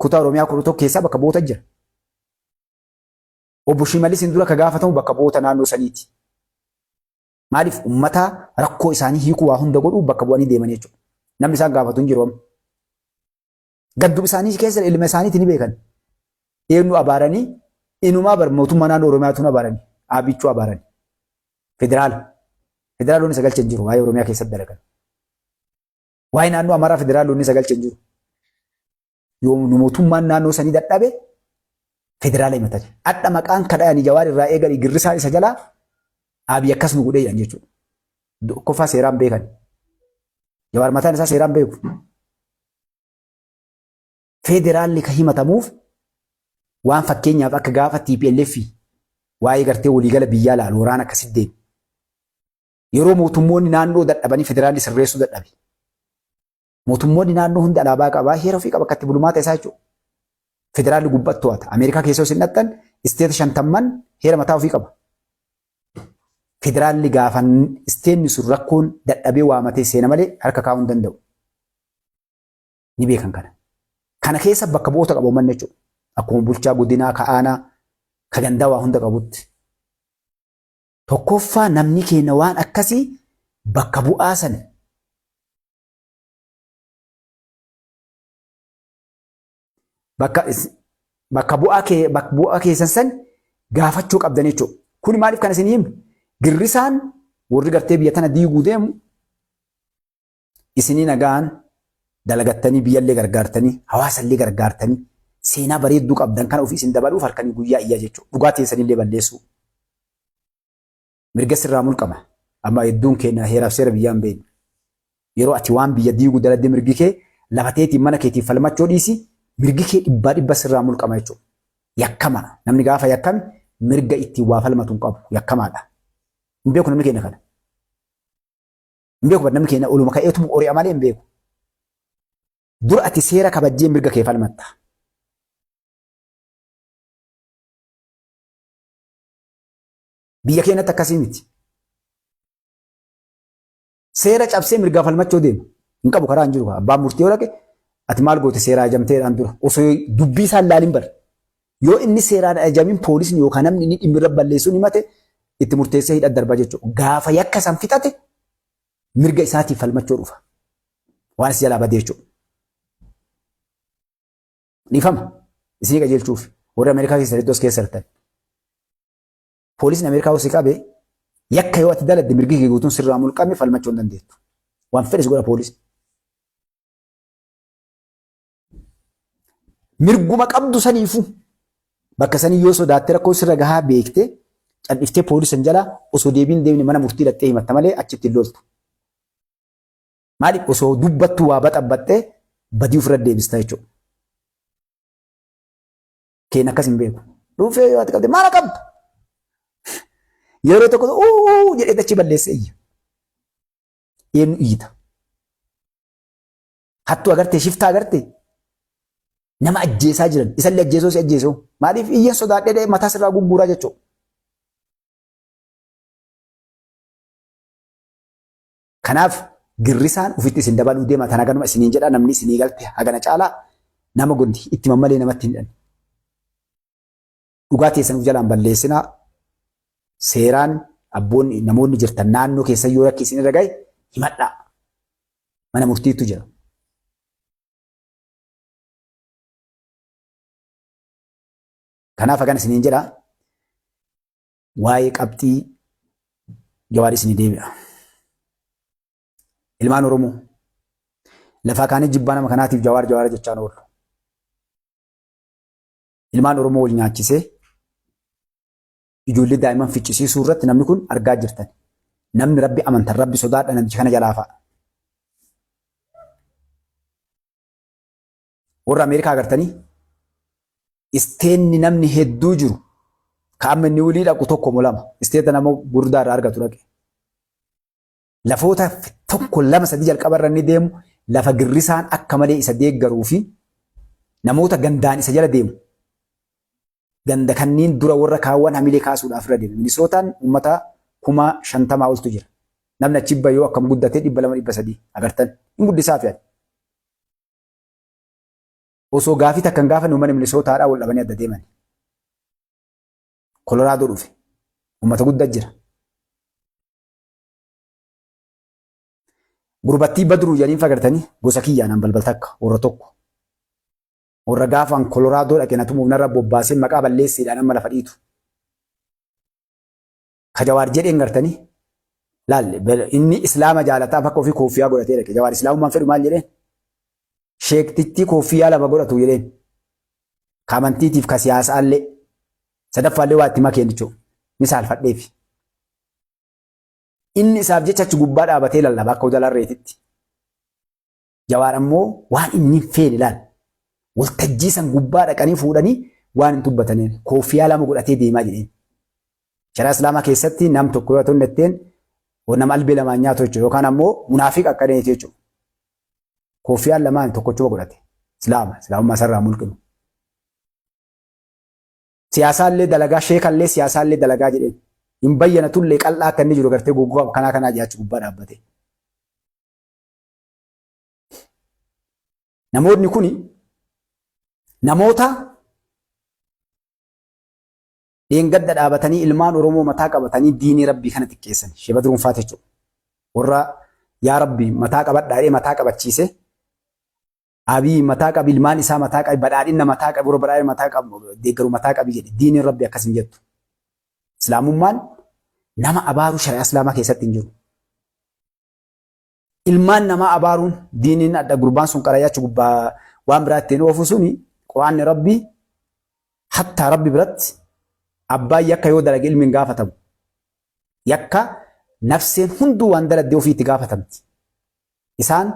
Kutaa Oromiyaa 11 keessaa bakka bu'oota jira. Obbo Shimallisin dura ka gaafatamu bakka bu'oota naannoo saniiti. Maaliif uummata rakkoo isaanii hiikuu waa hunda godhuu bakka bu'anii deeman jechuudha. Namni isaan gaafatu hin jiru amma. Gadduma isaanii keessa ilma isaaniiti ni beekan. Eenyu abaaranii inumaa bar mootummaa naannoo Oromiyaatuun abaaranii aabichuu abaaranii. Federaala. Federaalonni sagalcha hin jiru waa'ee Oromiyaa keessatti dalagan. Waa'ee naannoo Amaaraa federaalonni sagalcha hin jiru. Yoo mootummaan naannoo sanii dadhabe federaala himatan. Adha maqaan kadhayanii Jawaar irraa eegali girrisaan isa jalaa Abiy akkas nu godhee jedhan jechuudha. Tokkoffaa seeraan beekan. Jawaar mataan isaa seeraan beeku. Federaalli ka himatamuuf waan fakkeenyaaf akka gaafa TPLF waa'ee gartee waliigala biyyaa laalu waraana akkasitti deemu. Yeroo mootummoonni naannoo dadhabanii federaalli sirreessuu dadhabe. Mootummoonni naannoo hundi alaabaa qabaa heera ofii qaba akkatti bulmaata isaa jechuudha. Federaalli gubbatti to'ata. Ameerikaa keessa yoo isin dhaqxan isteeta shantamman heera mataa ofii qaba. Federaalli gaafa isteenni sun rakkoon dadhabee waamatee seena malee harka kaa'uu hin danda'u. Ni beekan kana. Kana keessa bakka bu'oota qaba uummanni jechuudha. Akkuma bulchaa godinaa, ka aanaa, ka gandaa waa hunda qabutti. Tokkoffaa namni keenya waan akkasii bakka bu'aa sana bakka bakka bu'aa kee bakka bu'aa keessan san gaafachuu qabdan jechuudha. Kuni maaliif kan isin himne? Girrisaan warri gartee biyya tana diiguu deemu isinii nagaan dalagattanii biyyallee gargaartanii hawaasallee gargaartanii seenaa bareedduu qabdan kana ofii isin dabaluuf halkanii guyyaa iyyaa jechuudha. Dhugaa teessanillee balleessuu. Mirga sirraa mulqama. Amma hedduun keenya heeraaf seera biyyaa hin beeknu. Yeroo ati waan biyya diiguu daladde mirgi kee lafa teetiin mana keetiin falmachuu dhiisi mirgi kee dhibbaa dhibba sirraa mulqama jechuudha. Yakkama. Namni gaafa yakkame mirga ittiin waa falmatu hin qabu. Yakkamaadha. Hin beeku namni keenya kana. Hin beeku namni keenya oluma ka'eetuma ori'a malee hin beeku. Dura ati seera kabajjee mirga kee falmatta. Biyya keenyatti akkasii miti. Seera cabsee mirgaa falmachuu deema. Hin qabu karaa hin jiru. Abbaan murtii yoo dhaqe Ati maal goote seeraa ajamteedhaan dura osoo dubbii isaan laalin bar. Yoo inni seeraan ajamin poolisni yookaan namni inni dhimmi irra balleessuun himate itti murteessee hidha darba jechuudha. Gaafa yakka san fixate mirga isaatiif falmachuu dhufa. Waan si jalaa badee jechuudha. Dhiifama isinii qajeelchuuf warri Ameerikaa keessa iddoo keessa jirtan. Poolisni Ameerikaa yoo si qabe yakka yoo ati daladde mirgi kee guutuun sirraa mulqame falmachuu hin dandeettu. Waan fedhes godha poolisni. Mirguma qabdu saniifuu bakka sanii yoo sodaatte rakkoo sirra gahaa beekte cal'iftee poolisan jala osoo deebiin deemne mana murtii dhaqxee himatta malee achitti hin loltu. Maaliif osoo dubbattu waa baxabbaxxee badii ofirra deebista jechuudha. Keen akkas hin beeku. Dhufee yoo ati qabde maala qabda? Yeroo tokko uuu jedhee achi balleessee iyya. Eenyu iyyita? Hattuu agartee shiftaa agartee nama ajjeesaa jiran isallee ajjeesoo si ajjeesoo maaliif iyyan sodaadhee mataa sirraa gugguuraa jechuudha. Kanaaf girrisaan ofitti isin dabaluu deema tana ganuma isiniin jedha namni isinii galte hagana caalaa nama gondi itti mammalee namatti hin hidhan. Dhugaa teessan of jalaan balleessinaa seeraan abboonni namoonni jirtan naannoo keessan yoo yakki isin irra gahe himadhaa. Mana murtiitu jira. Kanaaf hagana isiniin jedha waa'ee qabxii Jawaar isinii deebi'a. Ilmaan Oromoo lafaa kaanii jibbaa nama kanaatiif Jawaar Jawaar jechaan oolu. Ilmaan Oromoo wal nyaachisee ijoollee daa'imman ficcisiisuu irratti namni kun argaa jirtan. Namni rabbi amantan rabbi sodaadha namicha kana jalaa fa'a. Warra Ameerikaa agartanii isteenni namni hedduu jiru ka amma inni wulii dhaqu tokko moo lama isteeta nama gurguddaa irraa argatu dhaqe. Lafoota tokko lama sadii jalqaba irra inni deemu lafa girrisaan akka malee isa deeggaruu fi namoota gandaan isa jala deemu. Ganda kanniin dura warra kaawwan hamilee kaasuudhaaf irra deeme. Minisootaan uummata 50,000 oltu jira. Namni achi yoo akkam guddatee 200 300 agartan hin guddisaa fi Osoo gaafii takka hin gaafanne uummanni Minisootaadhaa wal dhabanii adda deeman. Koloraadoo dhufe. Uummata guddaa jira. Gurbattii Badruu jedhaniin fagartanii gosa kiyyaan an balbal takka warra tokko. Warra gaafaan Koloraadoo dhaqe na tumuuf narra bobbaasee maqaa balleesseedhaan amma lafa dhiitu. Ka Jawaar jedheen gartanii laal inni islaama jaalataa bakka ofii kooffiyaa godhatee dhaqe. Jawaar islaamummaan fedhu maal jedheen? Sheektittii kooffiyaa lama godhatu jedheen. Ka amantiitiif ka siyaasaallee sadaffaallee waa itti makeen jechuudha. Ni saalfadheefi. Inni isaaf jecha achi gubbaa dhaabatee lallaba akka udala reetitti. Jawaar ammoo waan inni hin feene laal. Waltajjii san gubbaa dhaqanii fuudhanii waan hin dubbataniin kooffiyaa lama godhatee deemaa jedheen. Sharaa Islaamaa keessatti nam tokko yoo ta'u netteen nama albee lamaan nyaatu jechuudha yookaan ammoo munaafiqa akka ta'e jechuudha. Kooffiyaan lamaan tokkochuma godhate. Islaama Islaamummaa isarraa mulqinu. Siyaasaallee dalagaa sheekallee siyaasaallee dalagaa jedheen. Hin bayyanatullee qal'aa akka inni jiru gartee goggogaa kanaa kanaa jechuu gubbaa dhaabbate. Namoonni kuni namoota dheengadda dhaabatanii ilmaan Oromoo mataa qabatanii diinii Rabbii kana xiqqeessan. Shee Badruun faate jechuudha. Warra yaa Rabbi mataa qabadhaa jedhee mataa qabachiise. Abiy mataa qabi ilmaan isaa mataa qabi badhaadhinna mataa qabi warra badhaadhina mataa qabu deeggaru mataa qabi jedhe. Diiniin Rabbii akkas hin jettu. Islaamummaan nama abaaruu shari'aa Islaamaa keessatti hin jiru. Ilmaan namaa abaaruun diiniin adda gurbaan sun qara'ee achi gubbaa waan biraa ittiin oofu suni quraanni rabbii hattaa rabbi biratti abbaan yakka yoo dalage ilmi hin gaafatamu. Yakka nafseen hunduu waan daladdee ofii itti gaafatamti. Isaan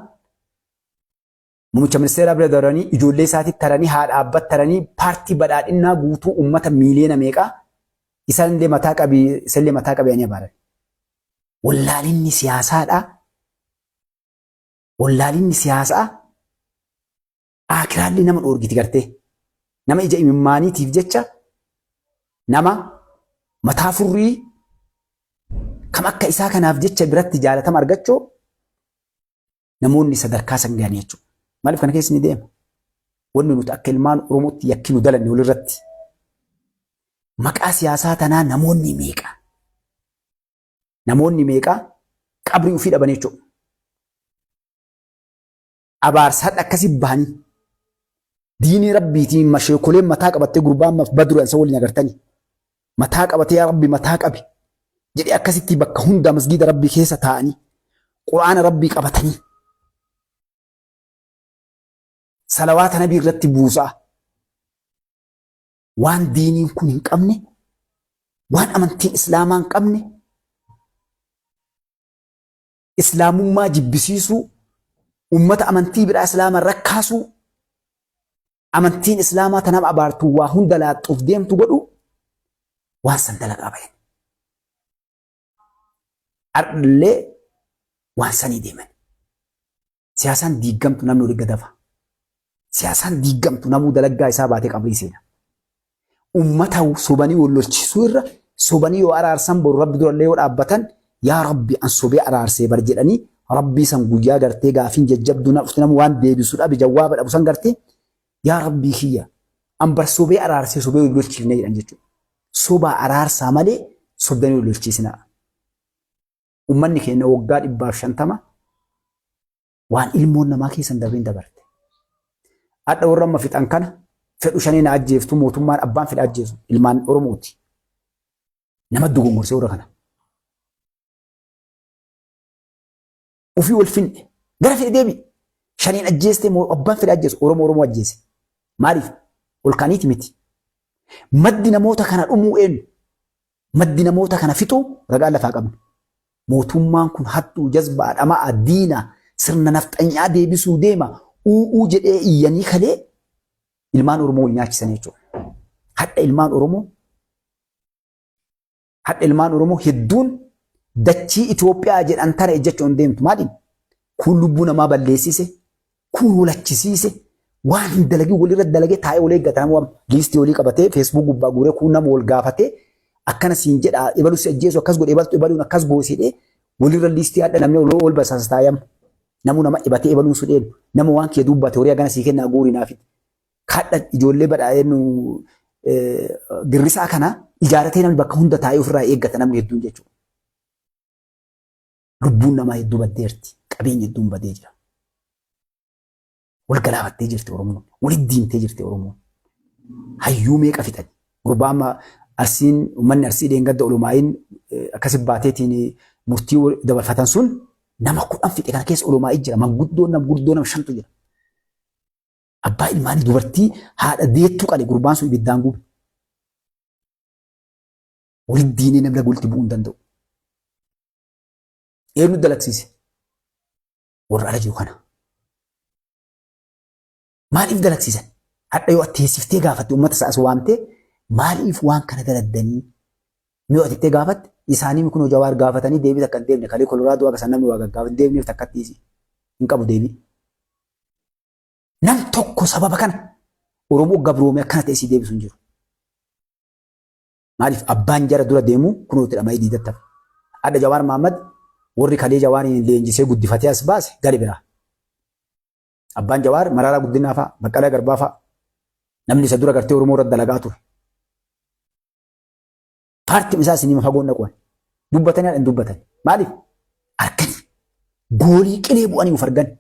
muummicha ministeeraa bira daranii ijoollee isaatti taranii haadha abbatti taranii paartii badhaadhinnaa guutuu uummata miiliyoona meeqaa isanillee mataa qabi isanillee mataa qabi ani abaaran. Wallaalinni siyaasaadha. Wallaalinni siyaasaa akiraallee nama dhoorgiti gartee. Nama ija imimmaaniitiif jecha nama mataa furrii kam akka isaa kanaaf jecha biratti jaalatama argachuu namoonni sadarkaa san gahanii jechuudha. Maaliif kana keessa ni deema? Wanni nuti akka ilmaan Oromootti yakki nu dalanne walirratti. Maqaa siyaasaa tanaa namoonni meeqa? Namoonni meeqa qabrii ofii dhaban jechuudha. Abaarsa hadha akkasii bahanii diinii rabbiitiin masheekoleen mataa qabattee gurbaan badru isa waliin agartanii mataa qabatee yaa rabbi mataa qabi jedhee akkasitti bakka hundaa masgiida rabbii keessa taa'anii quraana rabbii qabatanii salawaata nabii irratti buusaa waan diiniin kun hin qabne waan amantiin islaamaa hin qabne islaamummaa jibbisiisuu, ummata amantii biraa islaama irra kaasuu, amantiin islaamaa ta nama abaartu waa hunda laaxxuuf deemtu godhu waan san dalagaa bayan. Ardhillee waan sanii deeman. Siyaasaan diiggamtu namni walitti gadafa. Siyaasaan diiggamtu namuu dalaggaa isaa baatee qabrii seena. Ummata sobanii wal lolchisuu irra sobanii yoo araarsan boru rabbi durallee yoo dhaabbatan yaa rabbi an sobee araarsee bar jedhanii rabbii san guyyaa gartee gaafiin jajjabduu na dhufte nama waan deebisu dhabe jawwaaba dhabu san gartee yaa rabbii kiyya an bar sobee araarsee sobee wal lolchiifne jedhan jechuudha. Sobaa araarsaa malee sobdanii wal lolchiisinaa. Ummanni keenya waggaa 150 waan ilmoon namaa keessa hin dabrin dabarte. Hadha warra amma fixan kana fedhu shanee na ajjeeftu mootummaan abbaan fedha ajjeesu ilmaan Oromooti. Nama dogongorsee warra kana. Ofii wal finne gara fedhe deebi. Shaneen ajjeeste abbaan fedha ajjeesu Oromoo Oromoo ajjeese. Maaliif? Ol kaniiti miti. Maddi namoota kana dhumuu eenyu? Maddi namoota kana fixuu ragaa lafaa qabna. Mootummaan kun hattuu, jazbaa, dhama'a, diina, sirna nafxanyaa deebisuu deema, u'uu jedhee iyyanii kalee ilmaan Oromoo wal nyaachisan jechuudha. Hadha ilmaan Oromoo hadha ilmaan Oromoo hedduun dachii Itoophiyaa jedhan tana ejjechuu hin deemtu. Maaliin? Kun lubbuu namaa balleessise, kun walachisiise, waan hin dalagin walirra dalagee taa'ee wal eeggata nama liistii walii qabatee feesbuuk gubbaa guuree kun nama wal gaafatee akkana siin jedha ebalu si ajjeesu akkas godhe ebaltu ebaluun akkas goosidhee walirra liistii hadha namni wal basaasa taa'ee amma. Namu nama ebatee ebaluun su dheenu nama waan kee dubbate horii hagana sii kennaa guurii naaf kadha ijoollee badhaadhee nu girrisaa kana ijaaratee namni bakka hunda taa'ee ofirraa eeggata namni hedduun jechuudha. Lubbuun namaa hedduu baddeerti. Qabeenyi hedduun badee jira. Wal galaafattee jirti Oromoon. Walitti diimtee jirti Oromoon. Hayyuu meeqa fixani. Gurbaa amma Arsiin uummanni Arsii dheengadda olomaa'iin akkasi baateetiin murtii dabarfatan sun nama 10 fixe kana keessa olomaa'ii jira. Manguddoon nama guddoo nama shantu jira. Abbaa ilmaanii dubartii haadha deettuu qale gurbaan sun ibiddaan gube. Walitti diinee namni walitti bu'uu hin danda'u. Eenyu dalagsiise? Warra ala jiru kana. Maaliif dalagsiisan? Hadha yoo teessiftee gaafatte uummata isaa as waamtee maaliif waan kana daladdanii? Yoo ati ittee gaafatte isaanii kunoo Jawaar gaafatanii deebii takka hin deebine kalee Koloraadoo akka san namni waa gaggaafate deebneef takkatti hin qabu deebii. Nam tokko sababa kana Oromoo gabroome akkana ta'e si deebisu hin jiru. Maaliif abbaan jara dura deemu kunooti dhama'ee diidatti hafe. Adda Jawaar Mahaammad warri kalee Jawaariin leenjisee guddifatee as baase gari biraa. Abbaan Jawaar Maraaraa Guddinaa fa'a, Baqqalaa Garbaa fa'a namni isa dura gartee Oromoo irratti dalagaa ture. Paartiin isaa isin fagoon dhaquwan. Dubbatanii haadha hin dubbatan. Maaliif? Argani. Goolii qilee bu'anii of argan.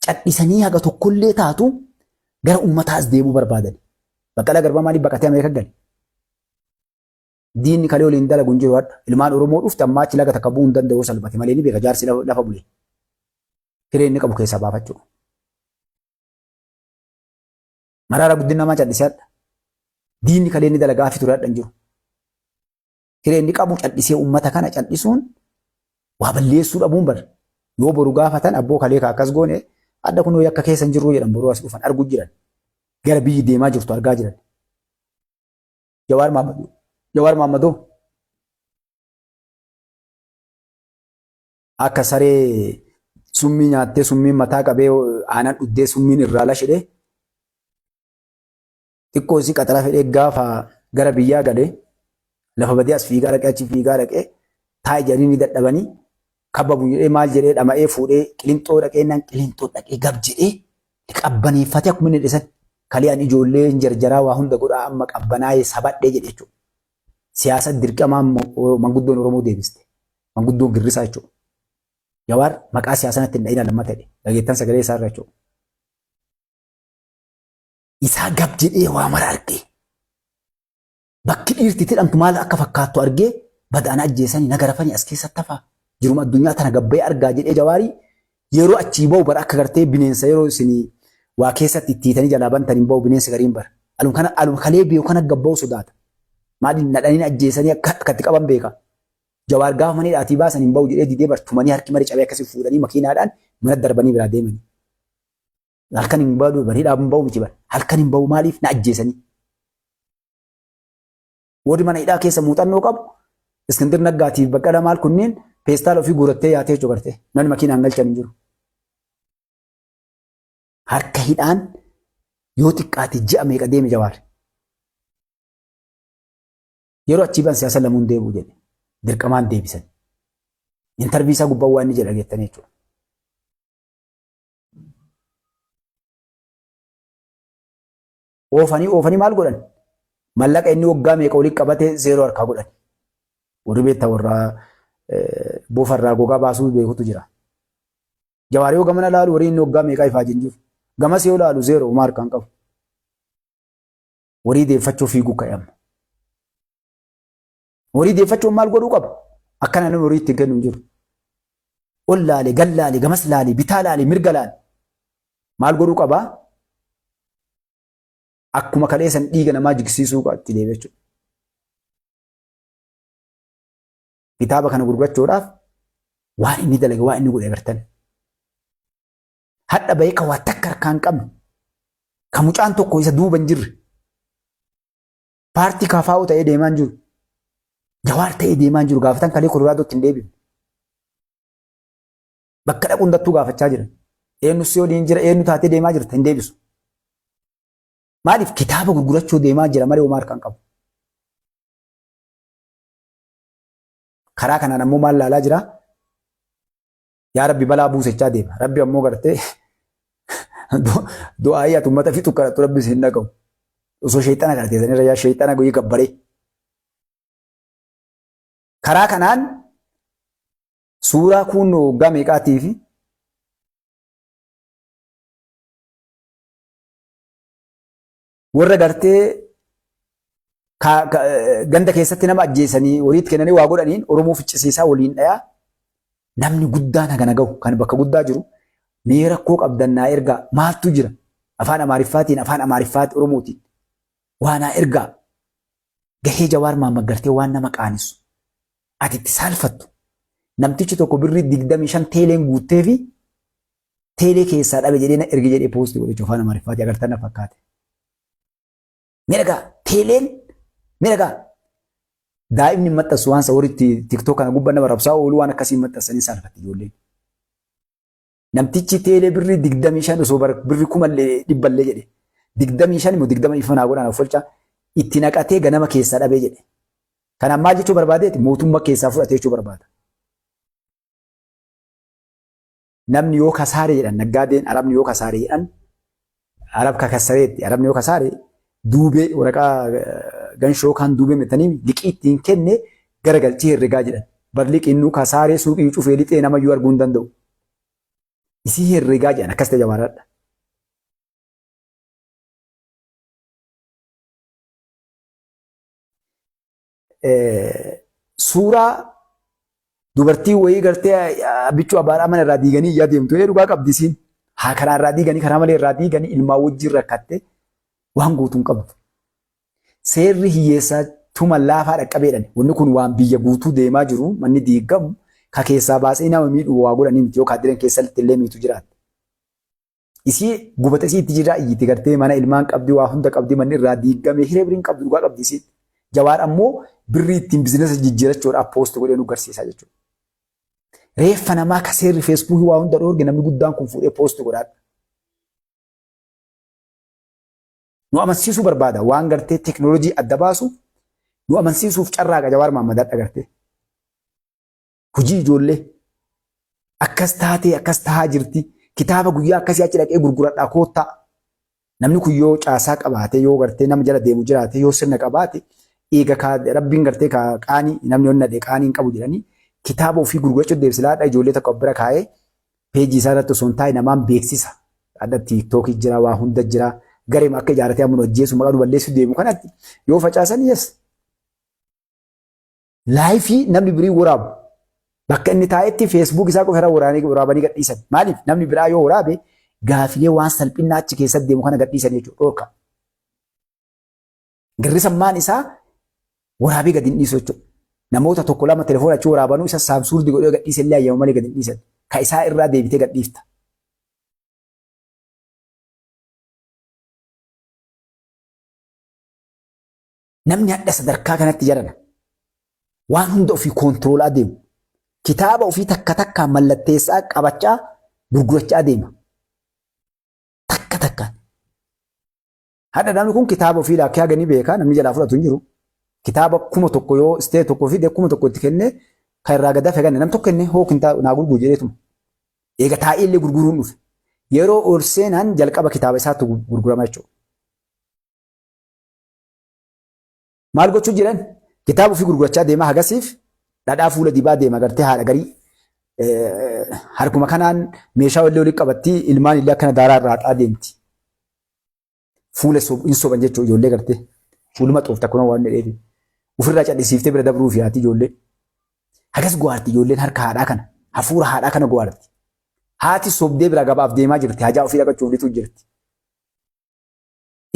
Cadhisanii haga tokkollee taatu gara uummataas deemuu barbaadan. Baqqalaa Garbaa maaliif baqatee Ameerikaa gale? Diinni kalee waliin dalagu hin jiru hadha. Ilmaan Oromoo dhufte ammaa achi laga takka bu'uu hin danda'u salphate malee ni beeka jaarsi lafa bule. Hiree inni qabu keessaa baafachuu. Maraara guddina namaa callisee hadha. Diinni kalee inni dalagaa fi ture hadha hin jiru. Hiree inni qabu callisee uummata kana callisuun waa balleessuu dhabuun bar. Yoo boru gaafatan abboo kalee ka akkas goone adda kun yakka keessa hin jirru jedhan boruu as dhufan arguu jiran. Gara biyyi deemaa jirtu argaa jiran. Jawaar Mahammadoo. Jawaar Mahammadoo. Akka saree summii nyaattee summiin mataa qabee aanan dhuddee summiin irraa lashidhe xiqqoo isii qaxara fedhee gaafa gara biyyaa galee lafa badee as fiigaa dhaqee achi fiigaa dhaqee taa'e jedhanii ni dadhabanii kabbabu jedhee maal jedhee dhama'ee fuudhee qilinxoo dhaqee naan qilinxoo dhaqee gab jedhee Qabbaneeffatee akkuma inni jedhe san kalee ani ijoollee hin jarjaraa waa hunda godhaa amma qabbanaa'ee sabadhee jedhe jechuudha. Siyaasa dirqamaan manguddoon Oromoo deebiste. Manguddoon girrisaa jechuudha. Jawaar maqaa siyaasaa natti hin dha'inaa lammata jedhe. Dhageettan sagalee isaa irra jechuudha. Isaa gab jedhee waa mara argee. Bakki dhiirti itti hidhamtu maal akka fakkaattu argee bada ana ajjeesanii na garafanii as keessatti hafaa jiruma addunyaa tana gabbayee argaa jedhee jawaarii yeroo achii bahu bara akka gartee bineensa yeroo isin waa keessatti itti hiitanii jalaa bantan hin bahu bineensi gariin bara. Alum kana alum kalee beeku kana gabbahu sodaata. Maali nadhanii ajjeesanii akka akkatti qaban beeka. Jawaar gaafa mana hidhaatii baasan hin bahu jedhee didee bar tumanii harki mari cabee akkasii fuudhanii makiinaadhaan mana darbanii biraa deemanii. Halkan hin bahu bar hidhaa hin bahu miti bar halkan hin bahu maaliif na ajjeesanii. Warri mana hidhaa keessa muuxannoo qabu Iskindir Naggaatiif Baqqalaa maal kunneen peestaala ofii guurattee yaatee jechuu garte. Namni makiinaan galchan hin jiru. Harka hidhaan yoo xiqqaate ji'a meeqa deeme Jawaar. Yeroo achii ban siyaasa lamuun deebi'u jedhe. Dirqamaan deebisan. Intarvii isaa gubbaa waan inni jedha geettanii jechuudha. Oofanii oofanii maal godhan? Mallaqa inni waggaa meeqa walitti qabate zeeroo harkaa godhan. Warri beektaa warra bofarraa gogaa baasuu beekutu jira. Jawaar yoo gamana laalu warri inni waggaa meeqaa ifaajin jiru. Gamas yoo laalu zeeroo homaa harkaan qabu. Horii deeffachuu fiiguu ka'e amma. Horii deeffachuun maal godhuu qaba? Akkana namni horii ittiin kennu hin jiru. Ol laale, gal laale, gamas laale, bitaa laale, mirga laale. Maal godhuu qaba? Akkuma kaleessan dhiiga namaa jigsiisuu itti deebi'a jechuudha. Kitaaba kana gurgurachuudhaaf waan inni dalage waan inni godhe agartan. Hadha bahee kan waa takka harkaa hin qabne. Kan mucaan tokko isa duuba hin jirre. Paartii KFO ta'ee deemaa hin jiru. Jawaar ta'ee deemaa hin jiru. Gaafatan kalee Koloraadotti hin deebifne. Bakka dhaqu hundattuu gaafachaa jiran. Eenyu si waliin jira eenyu taatee deemaa jirta hin deebisu. Maaliif kitaaba gurgurachuu deemaa jira malee homaa harkaan qabu. Karaa kanaan ammoo maal laalaa jira? Yaa Rabbi balaa buusechaa deema. Rabbi ammoo gartee du'aayii ati uummata fixu kadhattu Rabbi si hin dhaga'u. Osoo sheexana kadhatee sanirra yaa sheexana goyii gabbaree. Karaa kanaan suuraa kuunnoo waggaa meeqaatii fi warra gartee ganda keessatti nama ajjeesanii horiitti kennanii waa godhaniin Oromoo ficcisiisaa waliin dhayaa namni guddaan hagana gahu kan bakka guddaa jiru mee rakkoo qabdan naa ergaa maaltu jira afaan Amaariffaatiin afaan Amaariffaati Oromootiin waa naa ergaa gahee Jawaar Mahaammad gartee waan nama qaanessu ati itti saalfattu namtichi tokko birrii 25 teeleen guuttee fi teelee keessaa dhabe jedhee na erge jedhee poosti godhe jechuudha afaan Amaariffaatii agartan na fakkaate. Miidhagaa teeleen miidhagaa daa'imni hin maxxansu waan isa warri tiktook kana gubbaa nama rabsaa oolu waan akkasii hin maxxansanii saalfatti ijoolleen. Namtichi teelee birrii 25 osoo birrii kumallee dhibballee jedhe 25 immoo 20 ifa naa godhaan of olchaa itti naqatee ganama keessaa dhabee jedhe. Kanaan maal jechuu barbaadeeti mootummaa keessaa fudhatee jechuu barbaada. Namni yoo kasaare jedhan naggaadeen arabni yoo kasaare jedhan arab kakassareetti arabni yoo kasaare duubee waraqaa ganshoo kaan duubee mettanii liqii ittiin kenne garagalchee herregaa jedhan. Bar liqiin nu kasaaree suuqii cufee lixee namayyuu arguu hin danda'u. Isii herregaa jedhan akkas ta'e jabaadha. Suuraa dubartii wayii gartee bichuu abbaa mana irraa diiganii iyyaa deemtu ee dhugaa qabdi isiin. Haa karaa irraa diiganii karaa malee irraa diiganii ilmaan wajjin rakkatte waan gootu hin qabdu. Seerri hiyyeessaa tuma laafaa dhaqqabeedhaan wanni kun waan biyya guutuu deemaa jiru manni diigamu ka keessaa baasee nama miidhu waa godhanii miti yoo kaadireen keessatti illee miitu jiraatte. Isii gubata isii itti jirraa iyyiti gartee mana ilmaan qabdi waa hunda qabdi manni irraa diiggame hiree biriin qabdu dhugaa qabdi isiin. Jawaar ammoo birrii ittiin bizinesa jijjiirachuudhaaf poosti godhee nu garsiisaa jechuudha. Reeffa namaa ka seerri feesbuukii waa hunda dhoorge namni guddaan kun fuudhee poosti godhaadha. Nu amansiisuu barbaada waan gartee teknoolojii adda baasu nu amansiisuuf carraaqa Jawaar Mahammad hadha gartee. Hojii ijoollee akkas taatee akkas tahaa jirti. Kitaaba guyyaa akkasii achi dhaqee gurguradhaa koottaa. Namni kun yoo caasaa qabaate, yoo gartee nama jala deemu jiraate, yoo sirna qabaate, eega kaa rabbiin gartee kaa qaanii namni onnadhe qaanii hin qabu jedhanii kitaaba ofii gurgurachuu deebisilaadha ijoollee tokko bira kaa'ee peejii isaa irratti osoo hin taane namaan beeksisa. Adda tiiktookii jira, waa hunda jira. Gareema akka ijaaratee amma nu ajjeesu maqaa nu balleessuu deemu kanatti yoo facaasan yes. Laayifii namni birii waraabu bakka inni taa'etti feesbuuk isaa qofa irra waraabanii gadhiisan. Maaliif namni biraa yoo waraabe gaafilee waan salphinnaa achi keessatti deemu kana gadhiisan jechuudha dhorka. Girrisammaan isaa waraabee gadi hin dhiisu jechuudha. Namoota tokko lama telefoona achi waraabanuu isa saamsuurdi godhee gadhiise illee hayyama malee gadi hin dhiisan. Ka isaa irraa deebitee gadhiifta. Namni hadha sadarkaa kanatti jarana. Waan hunda ofii koontiroolaa deemu. Kitaaba ofii takka takkaan mallatteessaa qabachaa gurgurachaa deema. Takka takkaan. Hadha namni kun kitaaba ofii laakkee haga ni beeka namni jalaa fudhatu hin jiru. Kitaaba 1000 yoo istee tokko fide 1000 itti kennee kan irraa gad hafe ganne nam tokko kennee hoo kintaa naa gurguru jedheetuma. Eega taa'ee illee gurguruun dhufe. Yeroo ol seenan jalqaba kitaaba isaatu gurgurama jechuudha. Maal gochuu jiran? Kitaaba ofii gurgurachaa deemaa hagasiif dhadhaa fuula dibaa deema gartee haadha garii. Harkuma kanaan meeshaa illee walitti qabattii ilmaan illee akkana daaraa irraa haxaa deemti. Fuula hin soban jechuudha ijoollee gartee. Fuuluma xoofta akkuma waan dheedheefi. Ofirraa cal'isiiftee bira dabruufi haati ijoollee. Hagas go'aarti ijoolleen harka haadhaa kana. Hafuura haadhaa kana go'aarti. Haati sobdee bira gabaaf deemaa jirti. Hajaa ofii dhaqachuuf lituu jirti.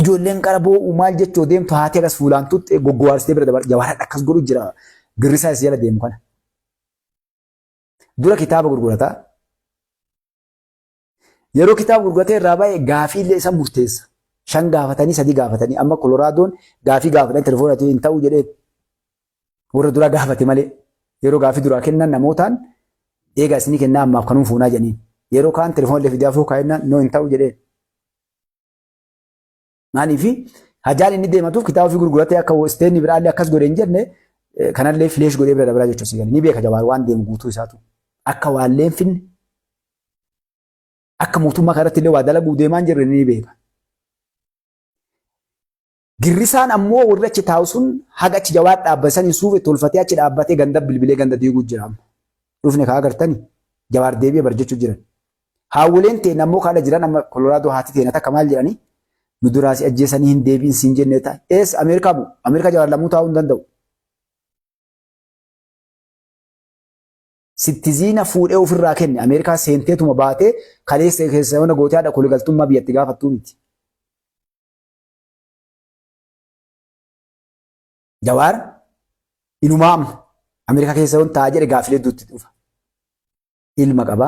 Ijoolleen qara boo'u maal jechuu deemtu haati akkas fuulaan tuxxe goggowaarsitee bira dabar jawaar akkas godhu jira girrisaa isa jala deemu kana. Dura kitaaba gurgurataa. Yeroo kitaaba gurguratee irraa ba'e gaafii illee isa murteessa. Shan gaafatanii sadi gaafatanii amma Koloraadoon gaafii gaafatanii telefoona hin ta'u jedhee warra duraa gaafate malee yeroo gaafii duraa kennan namootaan eegaa isinii kennaa ammaaf kanuun fuunaa jedhaniin. Yeroo kaan telefoona illee fidee afuu kaa'ennaan noo hin ta'u jedheen. Maaliif hajaan inni deematuuf kitaaba ofii gurguratee akka isteenni biraallee akkas godhe hin jenne kanallee fileesh godhee bira dabaraa jechuun si ni beeka Jawaar waan deemu guutuu isaatu. Akka waallee hin finne akka mootummaa kanarratti illee waa dalaguu deemaa hin jirre ni beeka. Girrisaan ammoo warri achi taa'u sun haga achi Jawaar dhaabbatan hin suufe tolfatee achi dhaabbatee ganda bilbilee ganda diiguu jira amma. Dhufne kaa agartani Jawaar deebi'ee bar jechuu jiran. Haawwoleen teenya ammoo kaadha jiran amma Kolooraadoo haati teenya takka maal jedhanii nu duraa si ajjeesanii hin deebi'in siin jennee ta'a. Ees Ameerikaa bu Ameerikaa Jawaar lamuu taa'uu hin danda'u. Sittiziina fuudhee ofirraa kenne Ameerikaa seenteetuma baatee kaleessa keessa mana gootee haadha koligaltummaa biyyatti gaafattuu miti. Jawaar inumaa amma Ameerikaa keessa yoon ta'a jedhe gaafilee hedduutti dhufa. Ilma qaba.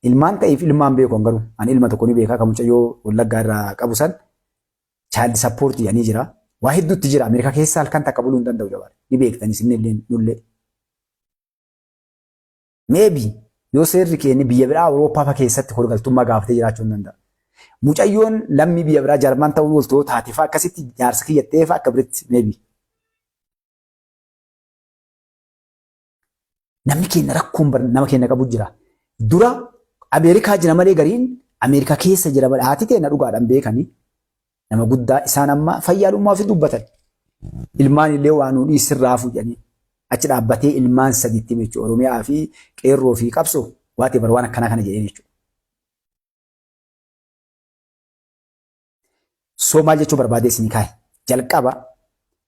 Ilmaan ta'eef ilmaan beeku an garuu. Ani ilma tokko ni beeka kan mucayyoo Wallaggaa irraa qabu san child support jedhanii jira. Waa hedduutti jira Ameerikaa keessa halkan takka buluu hin danda'u Jawaar. Ni beektan isinillee nullee. Maybe yoo seerri keenya biyya biraa Awurooppaa fa keessatti koligaltummaa gaafatee jiraachuu hin danda'a. Mucayyoon lammii biyya biraa Jarman ta'uu ooltu yoo taate fa akkasitti jaarsa kiyyattee fa akka biritti maybe. Namni keenya rakkoon nama keenya qabu jira. Dura Ameerikaa jira malee gariin Ameerikaa keessa jira malee haati teenya dhugaadhaan beekanii nama guddaa isaan amma fayyaalummaa ofii dubbatan. Ilmaan illee waa nuu dhiisirraa hafu jedhanii achi dhaabbatee ilmaan sadiitti jechuudha. Oromiyaa fi qeerroo fi qabsoo waati bar waan akkanaa kana jedheen jechuudha. So maal jechuu barbaadee isinii kaa'e? Jalqaba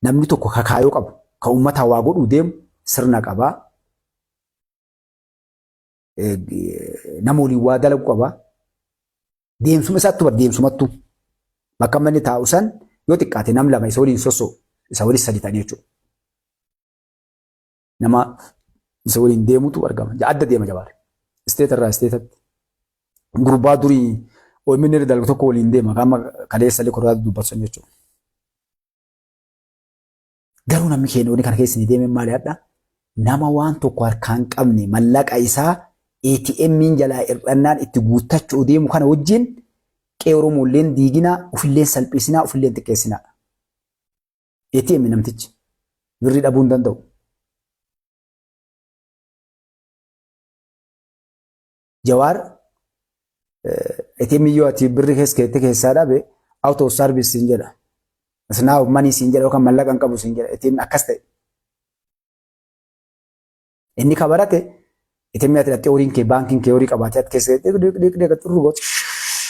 namni tokko kakaayoo qabu kan uummataa waa godhuu deemu sirna qabaa. Nama waliin waa dalagu qaba. Deemsuma isaattu bar deemsumattu. Bakka amma inni taa'u san yoo xiqqaate nam lama isa waliin sossoo isa waliin sadi ta'anii jechuudha. Nama isa waliin deemutu argama. Adda deema Jawaar. Isteeta irraa isteetatti. Gurbaa durii OMN irra dalagu tokko waliin deema. Qaama kaleessa illee koraatu dubbatu san jechuudha. Garuu namni keenya wani kana keessa ni deeme maali hadha? Nama waan tokko harkaan qabne mallaqa isaa ATM'n jalaa hir'annaan itti guuttachuu deemu kana wajjin qe'ee Oromoolleen diiginaa, ofilleen salphisinaa, ofilleen xiqqeessinaa. ATM namtichi birrii dhabuu hin danda'u. Jawaar ATM yoo ati birri keessa keette keessaa dhabe, out of service siin jedha. Asnaa money siin jedha yookaan mallaqa hin qabu siin jedha. ATM akkas ta'e. Inni ka barate ATM ati dhattee horiin kee, baankiin kee horii qabaatee ati keessa dhiq dhiq dhiq xurru gooti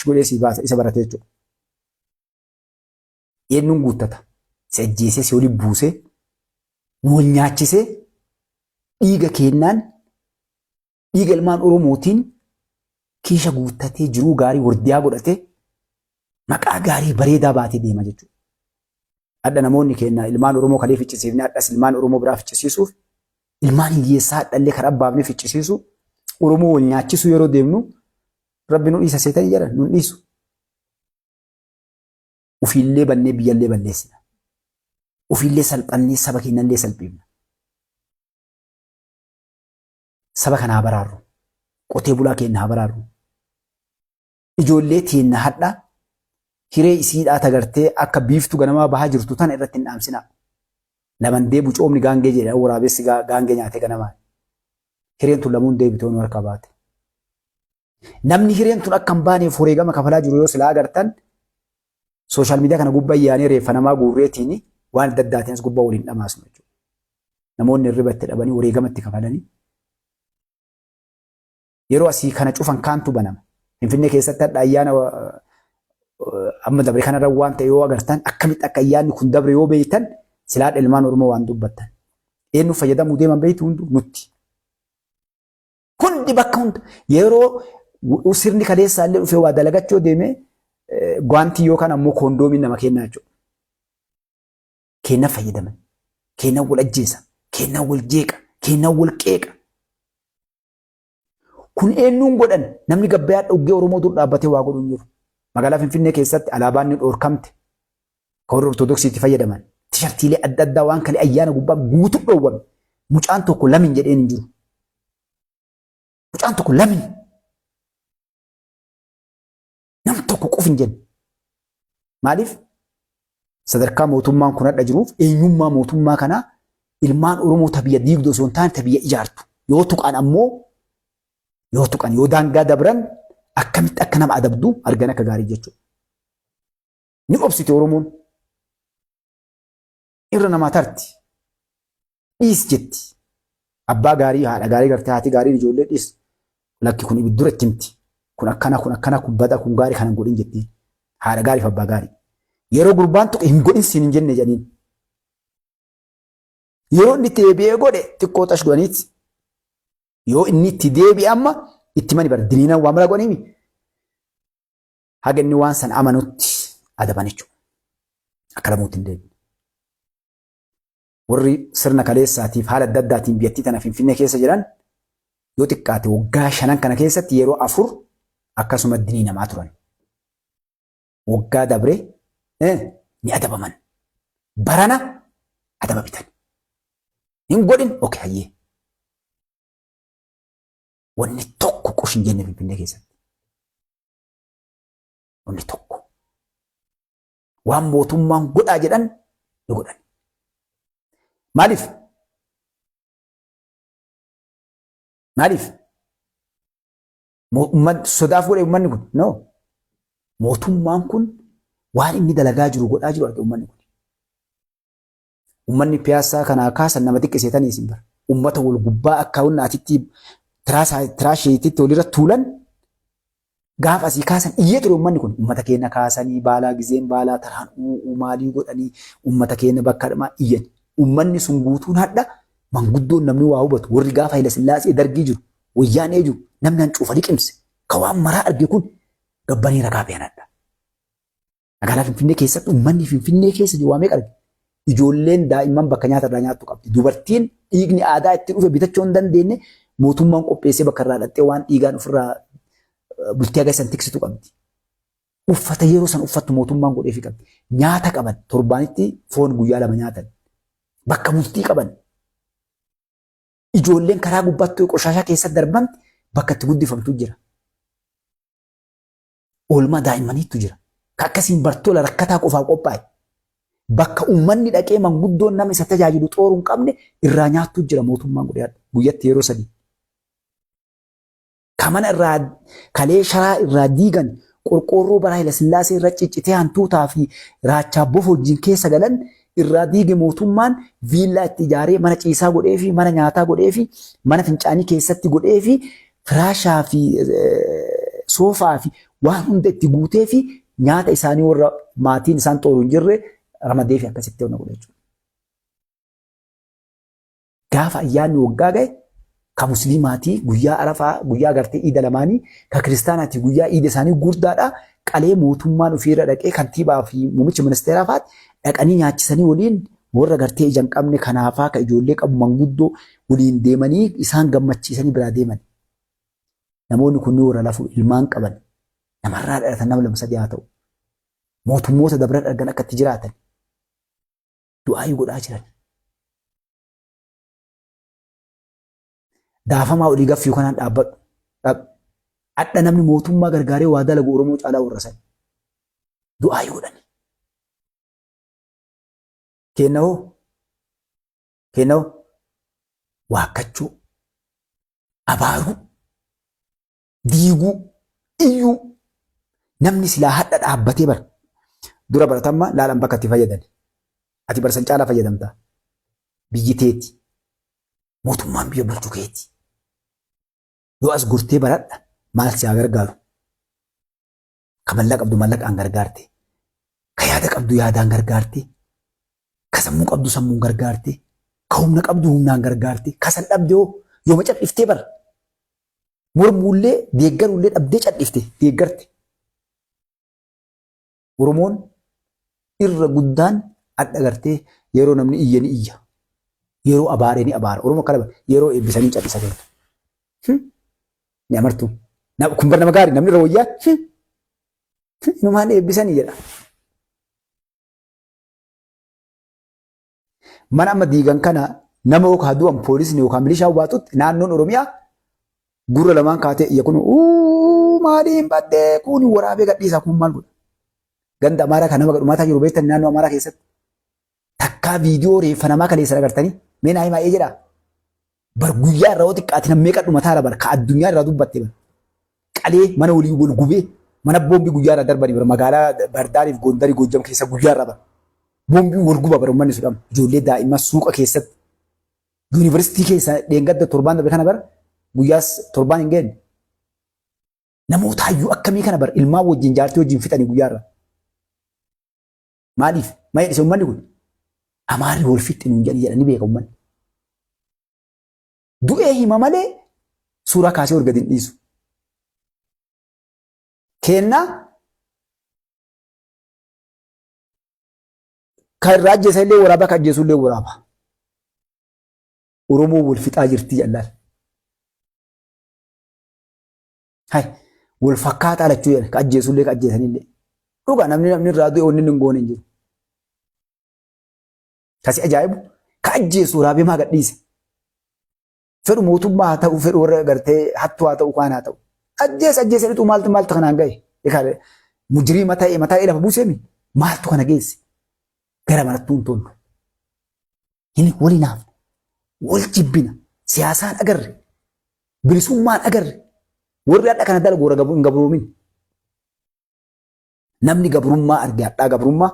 godhee sii baasa, isa barate jechuudha. Eenyuun guuttata? Si ajjeesee, si olii buusee, nu wal nyaachisee, dhiiga keennaan, dhiiga ilmaan Oromootiin kiisha guuttatee, jiruu gaarii wardiyaa godhatee, maqaa gaarii bareedaa baatee deema jechuudha. Hadha namoonni keenya ilmaan Oromoo kalee ficcisiifne, hadhas ilmaan Oromoo biraa ficcisiisuuf, ilmaan hiyyeessaa hadhallee karaa baafnee ficcisiisu, Oromoo wal nyaachisuu yeroo deemnu, Rabbi nu dhiisa seetanii jedhan? Nu dhiisu. Ofiillee bannee biyyallee balleessina. Ofiillee salphannee saba keenyallee salphifna. Saba kana haa baraarru. Qotee bulaa keenya haa baraarru. Ijoollee teenna hadha hiree isiidhaa tagartee akka biiftuu ganamaa bahaa jirtu tana irratti hin dhaamsinaa. Laman deebu coomni gaangee jedha, waraabessi gaangee nyaatee ganamaa. Hireen tun lamuun deebitee nu harkaa baate. Namni hireen tun akka hin baaneef wareegama kafalaa jiru yoo silaa agartan, social media kana gubbaa yaanee reeffa namaa guurreetiin waan adda addaatiin as gubbaa waliin dhamaasnu jechuudha. Namoonni hirriba itti dhabanii wareegama itti kafalanii yeroo asii kana cufan kaantu banama. Finfinnee keessatti hadha ayyaana amma dabre kanarra waan ta'e yoo agartan, akkamitti akka ayyaanni kun dabre yoo beektan, silaa ilmaan Oromoo waan dubbattan. Eenyu fayyadamuu deeman beektu? Hundu nutti. Hundi bakka hunda yeroo sirni kaleessaa illee dhufee waa dalagachuu deeme, gwaantii yookaan ammoo koondoomii nama kennaa jechuudha. Kenna fayyadaman, kenna wal ajjeesa, kenna wal jeeqa, kenna wal qeeqa. Kun eenyuun godhan? Namni gabbayaa dhuggee Oromoo dur dhaabbatee waa godhu hin jiru. Magaalaa Finfinnee keessatti alaabaan ni dhoorkamte. Kan warri Ortodoksii itti fayyadaman. Tishartiilee adda addaa waan kalee ayyaana gubbaa guutuu dhoowwame. Mucaan tokko lamin jedheen hin jiru. Mucaan tokko lamin. Nam tokko qof hin jenne. Maaliif? Sadarkaa mootummaan kun hadha jiruuf eenyummaa mootummaa kanaa, ilmaan Oromoo ta biyya diigdu osoo hin taane ta biyya ijaartu. Yoo tuqan ammoo, yoo tuqan, yoo daangaa dabran, akkamitti akka nama adabdu argan akka gaarii jechuudha. Ni obsiti Oromoon. Irra namaa tarti. Dhiis jetti. Abbaa gaarii, haadha gaarii gartee, haati gaariin ijoollee dhiis. Lakki, kun ibiddura itti himti. Kun akkana, kun akkana, kun bada, kun gaarii, kana hin godhin jettiin. Haadha gaariif abbaa gaarii. Yeroo gurbaan tuqe, hin godhin siin hin jenne jedhaniin. Yeroo inni itti deebi'ee godhe, xiqqoo xash godhaniiti. Yoo inni itti deebi'e amma itti mani bara diniinaan waa mara godhaniimi. Haga inni waan san amanutti adaban jechuudha. Akka lamuutti hin deebine. Warri sirna kaleessaatiif haala adda addaatiin biyyattii tana Finfinnee keessa jiran yoo xiqqaate waggaa 5n kana keessatti yeroo 4 akkasuma diniinamaa turan. Waggaa dabre ni adabaman. Barana adaba bitan. Hin godhin, okay, hayyee. Wanni tokko qush hin jenne Finfinnee keessatti. Wanni tokko. Waan mootummaan godhaa jedhan ni godhan. Maaliif? Maaliif? Sodaaf godhe uummanni kun? No. Mootummaan kun waan inni dalagaa jiru, godhaa jiru arge uummanni kun. Uummanni Piyaassaa kanaa kaasan nama xiqqeessitanii isin bara. Uummata wal gubbaa akka hunna atitti tiraasheetitti walirra tuulan gaafa asii kaasan iyyee ture uummanni kun. Uummata keenya kaasanii baalaa gizeen baalaa taraan u'uu maalii godhanii uummata keenya bakka dhumaa iyyan. Uummanni sun guutuun hadha manguddoon, namni waa hubatu, warri gaafa Haila Sillaasee, Dargii jiru, Wayyaanee jiru, namni hancuufa liqimse ka waan maraa arge kun gabbanii ragaa bayan hadha. Magaalaa Finfinnee keessatti uummanni Finfinnee keessa jiru waa meeqa arge? Ijoolleen daa'imman bakka nyaata irraa nyaattu qabdi. Dubartiin dhiigni aadaa itti dhufe bitachuu hin dandeenye, mootummaan qopheessee bakka irraa dhaqxee waan dhiigaan ofirraa bultii haga san tiksitu qabdi. Uffata yeroo san uffattu mootummaan godheefii qabdi. Nyaata qaban, torbaanitti foon guyyaa 2 nyaatan. Bakka bultii qaban. Ijoolleen karaa gubbaatti qoshaashaa keessa darbanti bakka itti guddifamtu jira. Oolmaa daa'immaniitu jira. Ka akkasiin bartola rakkataa qofaaf qophaa'e. Bakka uummanni dhaqee manguddoon nama isa tajaajilu xooruu hin qabne irraa nyaattu jira mootummaan godhee guyyatti yeroo 3. Ka mana irraa kalee sharaa irraa diigan qorqoorroo bara Hayilasillaasee irra ciccitee hantuutaa fi raachaa bofa wajjin keessa galan irraa diige mootummaan viillaa itti ijaaree mana ciisaa godhee fi mana nyaataa godhee fi mana fincaanii keessatti godhee fi firaashaa fi soofaa fi waan hunda itti guutee fi nyaata isaanii warra maatiin isaan xooru hin jirre ramadee fi akkasitti hona godha jechuudha. Gaafa ayyaanni waggaa ga'e ka musliimaatii guyyaa arafaa guyyaa gartee iida lamaanii ka kiristaanaatii guyyaa iida isaanii gurdaadha qalee mootummaan ofiirra dhaqee kantiibaa fi muummicha ministeeraa faati dhaqanii nyaachisanii waliin warra gartee ija hin qabne kanaafaa ka ijoollee qabu manguddoo waliin deemanii isaan gammachiisanii biraa deeman. Namoonni kunniin warra lafuu ilmaan qaban namarraa dhalatan nama lama sadii haa ta'u. Mootummoota dabran argan akka itti jiraatan du'aayii godhaa jiran. Daafamaa olii gaffii kanaan dhaabbadhu. Adha namni mootummaa gargaaree waa dalagu Oromoo caalaa warra san. Du'aayii godhan. Kenna hoo? Kenna hoo? Waakkachuu. Abaaruu. Diiguu. Iyyuu. Namni silaa hadha dhaabbatee bara. Dura baratamma laalan bakka itti fayyadan. Ati barsan caalaa fayyadamta. Biyyi teeti. Mootummaan biyya bulchu keeti. Yoo as gortee baradha maal si haa gargaaru? Ka mallaqa qabdu mallaqaan gargaarte. Ka yaada qabdu yaadaan gargaarte. Ka sammuu qabdu sammuun gargaarte. Ka humna qabdu humnaan gargaarte. Ka san dhabde hoo yooma cadhiftee bara. Mormuullee deeggaruullee dhabdee cadhifte deeggarte. Oromoon irra guddaan adda gartee yeroo namni iyye ni iyya. Yeroo abaaree ni abaara. Oromoo akkana bara. Yeroo eebbisanii cal'isa kenna. Ni amartu. Kun bar nama gaarii namni irra wayyaa. Inumaan eebbisanii jedha. Mana amma diigan kana nama yookaan du'an poolisni yookaan milishaan waatutti naannoon Oromiyaa gurra lamaan kaatee iyya kun uu maaliin baddee kun waraabee gadhiisa kun maal godha. Ganda Amaaraa kan nama gadhumaataa jiru beektan naannoo Amaaraa keessatti takkaa viidiyoo reeffa namaa kaleessa agartanii mee naa himaa ee jedhaa. Bar guyyaa irraa yoo xiqqaate nam meeqa dhumataara bar ka addunyaa irraa dubbatte bar. Qalee mana walii wal gubee mana boombii guyyaa irraa darbanii bar magaalaa Bardaariif Gondarii Goojjam keessa guyyaa irraa bar. Boombii wal guba bar uummanni sun amma ijoollee daa'imman suuqa keessatti yuunivarsiitii keessa dheengadda torbaan darbe kana bar guyyaas torbaan hin geenne. Namoota hayyuu akkamii kana bar ilmaan wajjin jaartii wajjin fixanii guyyaa irraa. Maaliif? Maa jedhise uummanni kun? Amaarri wal fixxi nuun jedhi jedhanii beeka uummanni. Du'ee hima malee suuraa kaasee ol gadi hin dhiisu. Kennaa kan irraa ajjeesan illee waraaba kan ajjeesu illee waraaba. Oromoo wal fixaa jirti jallaal. Hay wal fakkaataa lachuu jedhan ka ajjeesullee ka ajjeesanillee. Dhugaa namni namni irraa du'e wanni inni hin goone hin jiru. Kasi ajaa'ibu ka ajjeesu waraabee maa gadhiise. Fedhu mootummaa haa ta'u fedhu warra gartee hattuu haa ta'u kaan haa ta'u. Ajjeesa ajjeesa dhixuu maaltu maaltu kanaan ga'e. Mujiriima ta'e mataa lafa buuseemi maaltu kana geesse. Gara marattuu hin tollu. Hin wal hinaafnu. Wal jibbina. Siyaasaan agarre. Bilisummaan agarre. Warri hadha kana dalagu warra hin gabroomin. Namni gabrummaa arge hadhaa gabrummaa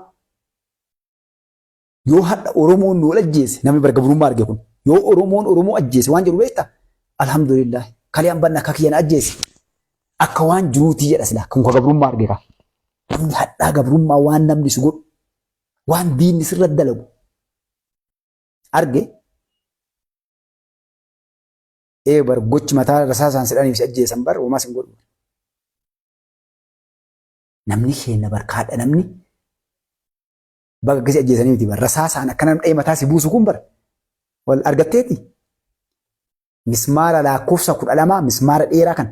yoo hadha Oromoon nu wal ajjeese namni bara gabrummaa arge kun yoo Oromoon Oromoo ajjeese waan jedhu beekta alhamdulillah kalee an banna akka kiyyan ajjeese akka waan jiruutii jedha silaa kun ka gabrummaa arge ka namni hadhaa gabrummaa waan namni si godhu waan diinni sirra dalagu arge ee bar gochi mataa rasaasaan sidhaniif si ajjeesan bar homaa sin godhu. Namni keenya bar kaadha namni baga akkasii ajjeesanii miti bar rasaasaan akka namni dha'ee mataa si buusu kun bar wal argatteeti. Mismaara lakkoofsa 12 mismaara dheeraa kan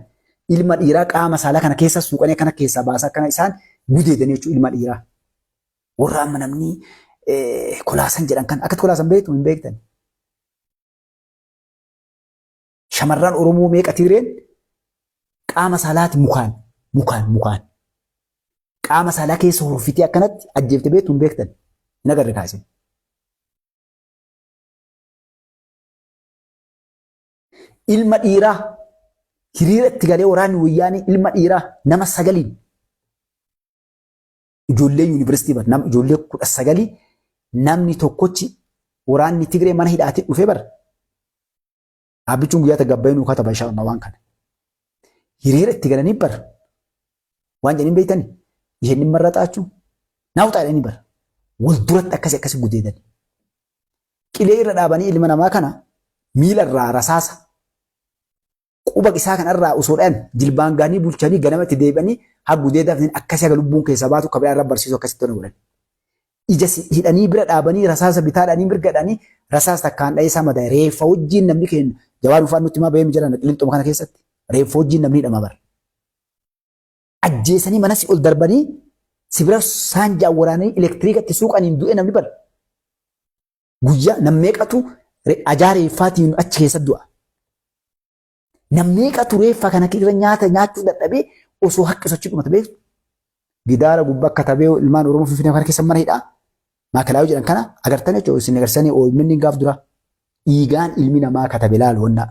ilma dhiiraa qaama saalaa kana keessa suuqanii akkana keessaa baasaa akkana isaan gudeedanii jechuudha ilma dhiiraa. Warra amma namni kolaasan jedhan kan akkatti kolaasan beektu hin beektan. Shamarran Oromoo meeqa Tigreen qaama saalaati mukaan mukaan mukaan qaama saalaa keessa horfitee akkanatti ajjeefte beektu hin beektan. Hin agarre kaasin. Ilma dhiiraa Hiriira itti galee waraanni wayyaanee ilma dhiiraa nama 9n ijoollee yuunivarsiitii bar nama ijoollee 19 namni tokkochi waraanni Tigree mana hidhaatii dhufee bar dhaabbichuun guyyaa tagabbayee nuu kataba inshaa Allah waan kana. Hiriira itti galanii bar waan jedhanii beektani isheen dhimma irra xaachuu naawuxaa jedhanii bar wal duratti akkasii akkasii gudeedan. Qilee irra dhaabanii ilma namaa kana miila irraa rasaasa quba isaa kanarraa osoo dhayan jilbaan gahanii bulchanii ganama itti deebi'anii haa gudeedaaf akkasii haga lubbuun keessaa baatu kabira irra barsiisuu akkasitti tola godhan. Ija hidhanii bira dhaabanii rasaasa bitaa dhanii mirga dhanii rasaasa takkaan dhahee isaa madaa'e reeffa wajjiin namni keenya jawaan ufaan nutti himaa bahee jira qilinxuma kana keessatti reeffa wajjiin namni hidhama bara. Ajjeesanii mana si ol darbanii si bira saanjaan waraananii elektiriika itti suuqaniin du'e namni bara. Guyyaa nam meeqatu ajaa reeffaatiin achi keessa du'a. Nam meeqatu reeffa kana irra nyaata nyaachuu dadhabee osoo haqqi sochii dhumata beektu. Gidaara gubbaa katabee ilmaan Oromoo Finfinnee kana keessa mana hidhaa maakalaawii jedhan kana agartan jechuudha isin agarsiisanii OMN gaaf dura dhiigaan ilmi namaa katabe laalu wannaa.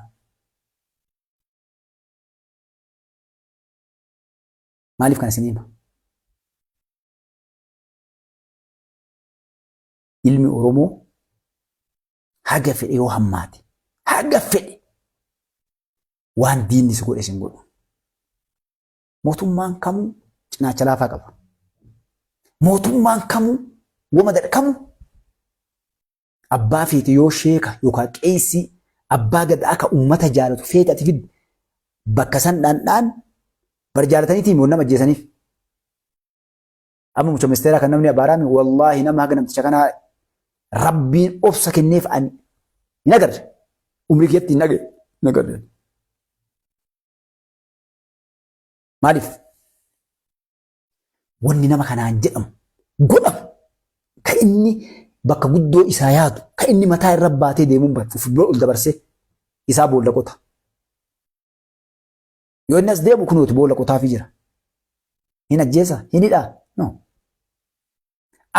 Maaliif kana isin hima? Ilmi Oromoo haga fedhe yoo hammaate haga fedhe waan diinni si godhe sin godhu. Mootummaan kamuu cinaacha laafaa qaba. Mootummaan kamuu wama dadha kamuu abbaa feete yoo sheeka yookaan qeessii abbaa gadaa ka uummata jaalatu feete ati fidde bakka san dhandhaan bar jaalataniitiin nama ajjeesaniif. Amma mucha ministeeraa kan namni abaaraami wallaahi nama haga namticha kanaa rabbiin obsa kenneef ani hin agarre. Umrii kiyyatti hin agarre. Hin agarre. Maaliif? Wanni nama kanaan jedhamu godhamu ka inni bakka guddoo isaa yaadu ka inni mataa irra baatee deemuun bar uf ol dabarsee isaa boolla qota. Yoo inni as deemu kunuuti boolla qotaafii jira. Hin ajjeesa, hin hidhaa. No.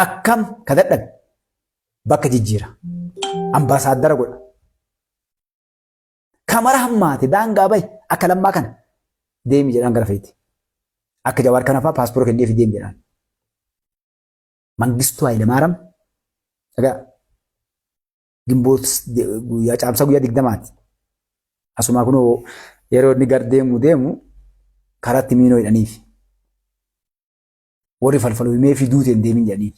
Akkam ka dadhabe bakka jijjiira. Ambaasaaddara godha. Kamara hammaate daangaa bahe akka lammaa kana deemi jedhaan gara feeti. Akka Jawaar kana fa'aa paaspoora kenneefi deemi jedhaan. Mangistuu Hayilamaaraam dhagaa Gimboot guyyaa caamsaa guyyaa 20ti. Asumaa kunoo yeroo inni gar deemu deemu karaatti miinoo hidhaniif. Warri falfalu himee fi duute hin deemin jedhaniin.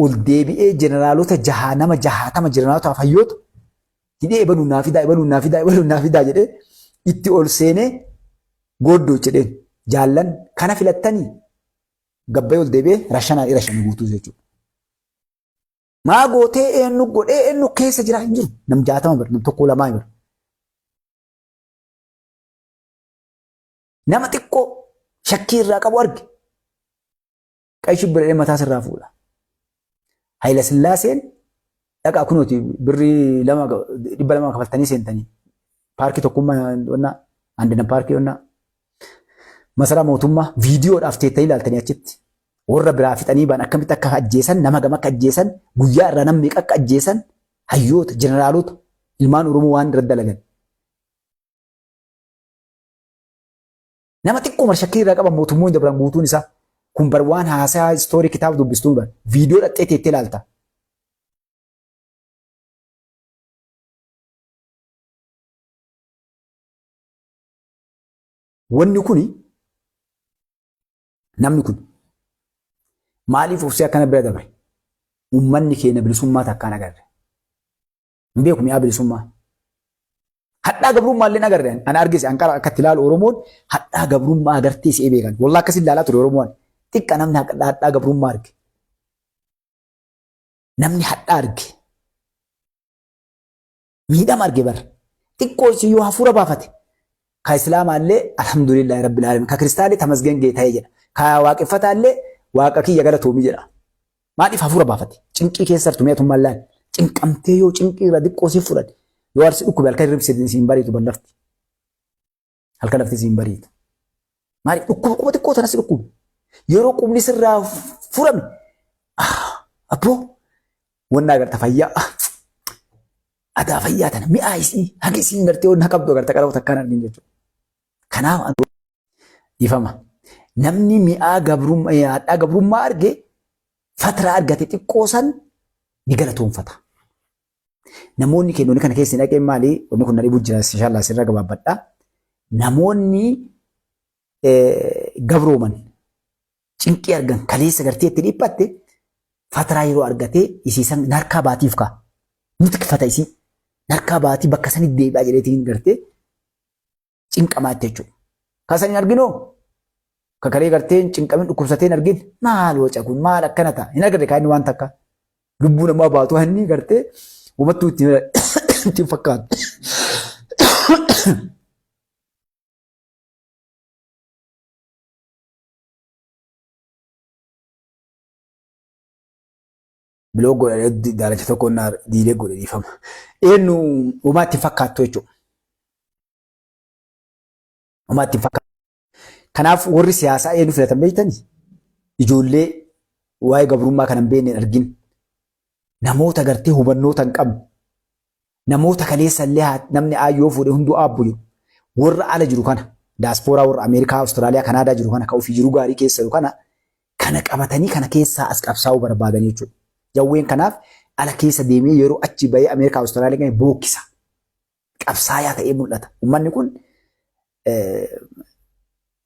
Ol deebi'ee jeneraalota jahaa nama 60 jeneraalota hayyoota hidhee ebaluu naa fidaa ebaluu naa fidaa ebaluu naa fidaa jedhee itti ol seenee gooddoo jedheen jaallan kana filattanii gabbayee ol deebi'ee rashanaa rashanee guutuu jechuudha. Maa gootee eenyu godhee eenyu keessa jira hin jiru. Nam 60 bar nam tokko lamaa bar. Nama xiqqoo shakkii irraa qabu arge. Qayyi shibbiree mataa sirraa fuudha. Hayila Sillaaseen dhaqaa kunooti birrii 200 kafaltanii seentanii paarkii tokkummaa onnaa andina paarkii onnaa masaraa mootummaa viidiyoodhaaf teettanii ilaaltanii achitti warra biraa fixanii ba'an akkamitti akka ajjeesan nama gama akka ajjeesan guyyaa irraa nama meeqa akka ajjeesan hayyoota jeneraalota ilmaan Oromoo waan irra dalagan. Nama xiqqoo shakkii irraa qaban mootummoonni dabran guutuun isaa kun bar waan haasaa istoorii kitaaba dubbistuun bar viidiyoo dhaqxee teettee ilaalta. Wanni kuni namni kun maaliif obsee akkana bira dabre? Uummanni keenya bilisummaa takkaan agarre. Hin beeku mi'aa bilisummaa. Hadhaa gabrummaa illee agarre ani argise an qara akkatti ilaalu Oromoon hadhaa gabrummaa agartee si'ee beekan. Wallaa akkas ilaalaa ture Oromoon. Xiqqa namni hadhaa gabrummaa arge. Namni hadhaa arge. Miidhama arge bar. Xiqqoo isii yoo hafuura baafate. Ka Islaamaa illee alhamdulillahi rabbil alamin. Ka Kiristaallee tamasgen geeta'ee jedha. Ka waaqeffataa illee waaqa kiyya galatoomi jedha. Maaliif hafuura baafate? Cinqii keessa jirtu mi'atummaan laal. Cinqamtee yoo cinqii irra xiqqoo si fudhate. Yoo arsi dhukkube halkan hirribsi siin bariitu ballafti. Halkan lafti siin bariitu. Maaliif dhukkuba quba xiqqoo tanas dhukkuba. Yeroo qubni sirraa furame abboo wanna agarta fayyaa adaa fayyaa tana mi'aa isii haga isiin gartee wanna qabdu agarta qaroo takkaan argin jechuudha. Kanaaf dhiifama. Namni mi'aa gabrummaa hadhaa gabrummaa arge fatraa argate xiqqoo san ni galatoonfata. Namoonni keenya wanni kana keessa hin dhaqeen maali? Wanni kun na dhibu jira inshallah sirra gabaabbadha. Namoonni gabrooman cinqii argan kaleessa gartee itti dhiphatte fatraa yeroo argatee isiisan narkaa baatiif kaa. Ni tikfata isii. Narkaa baatii bakka sanitti deebi'aa jedheetiin gartee cinqamaatti jechuudha. Kan san hin arginoo? Ka kalee gartee hin cinqamin dhukkubsatee hin argin maal waca kun maal akkana ta'a hin argate kaa inni waan takka lubbuu namaa baatu inni gartee uummattuu ittiin fakkaatu. Biloo godhee daalacha tokko diilee godhe dhiifama. Eenyu uumaa ittiin fakkaattu jechuudha. Homaa itti hin fakkaatu. Kanaaf warri siyaasaa eenyu filatan beektani? Ijoollee waa'ee gabrummaa kana hin beekne hin argin. Namoota gartee hubannoota hin qabne. Namoota kaleessa illee namni aayyoo fuudhe hunduu aabbu jiru. Warra ala jiru kana, daaspooraa warra Ameerikaa, Awustiraaliyaa, Kanaadaa jiru kana, ka ofii jiru gaarii keessa jiru kana, kana qabatanii kana keessaa as qabsaa'uu barbaadanii jechuudha. Jawween kanaaf ala keessa deemee yeroo achi bahee Ameerikaa, Awustiraaliyaa kana bookkisa. Qabsaayaa ta'ee mul'ata. Uummanni kun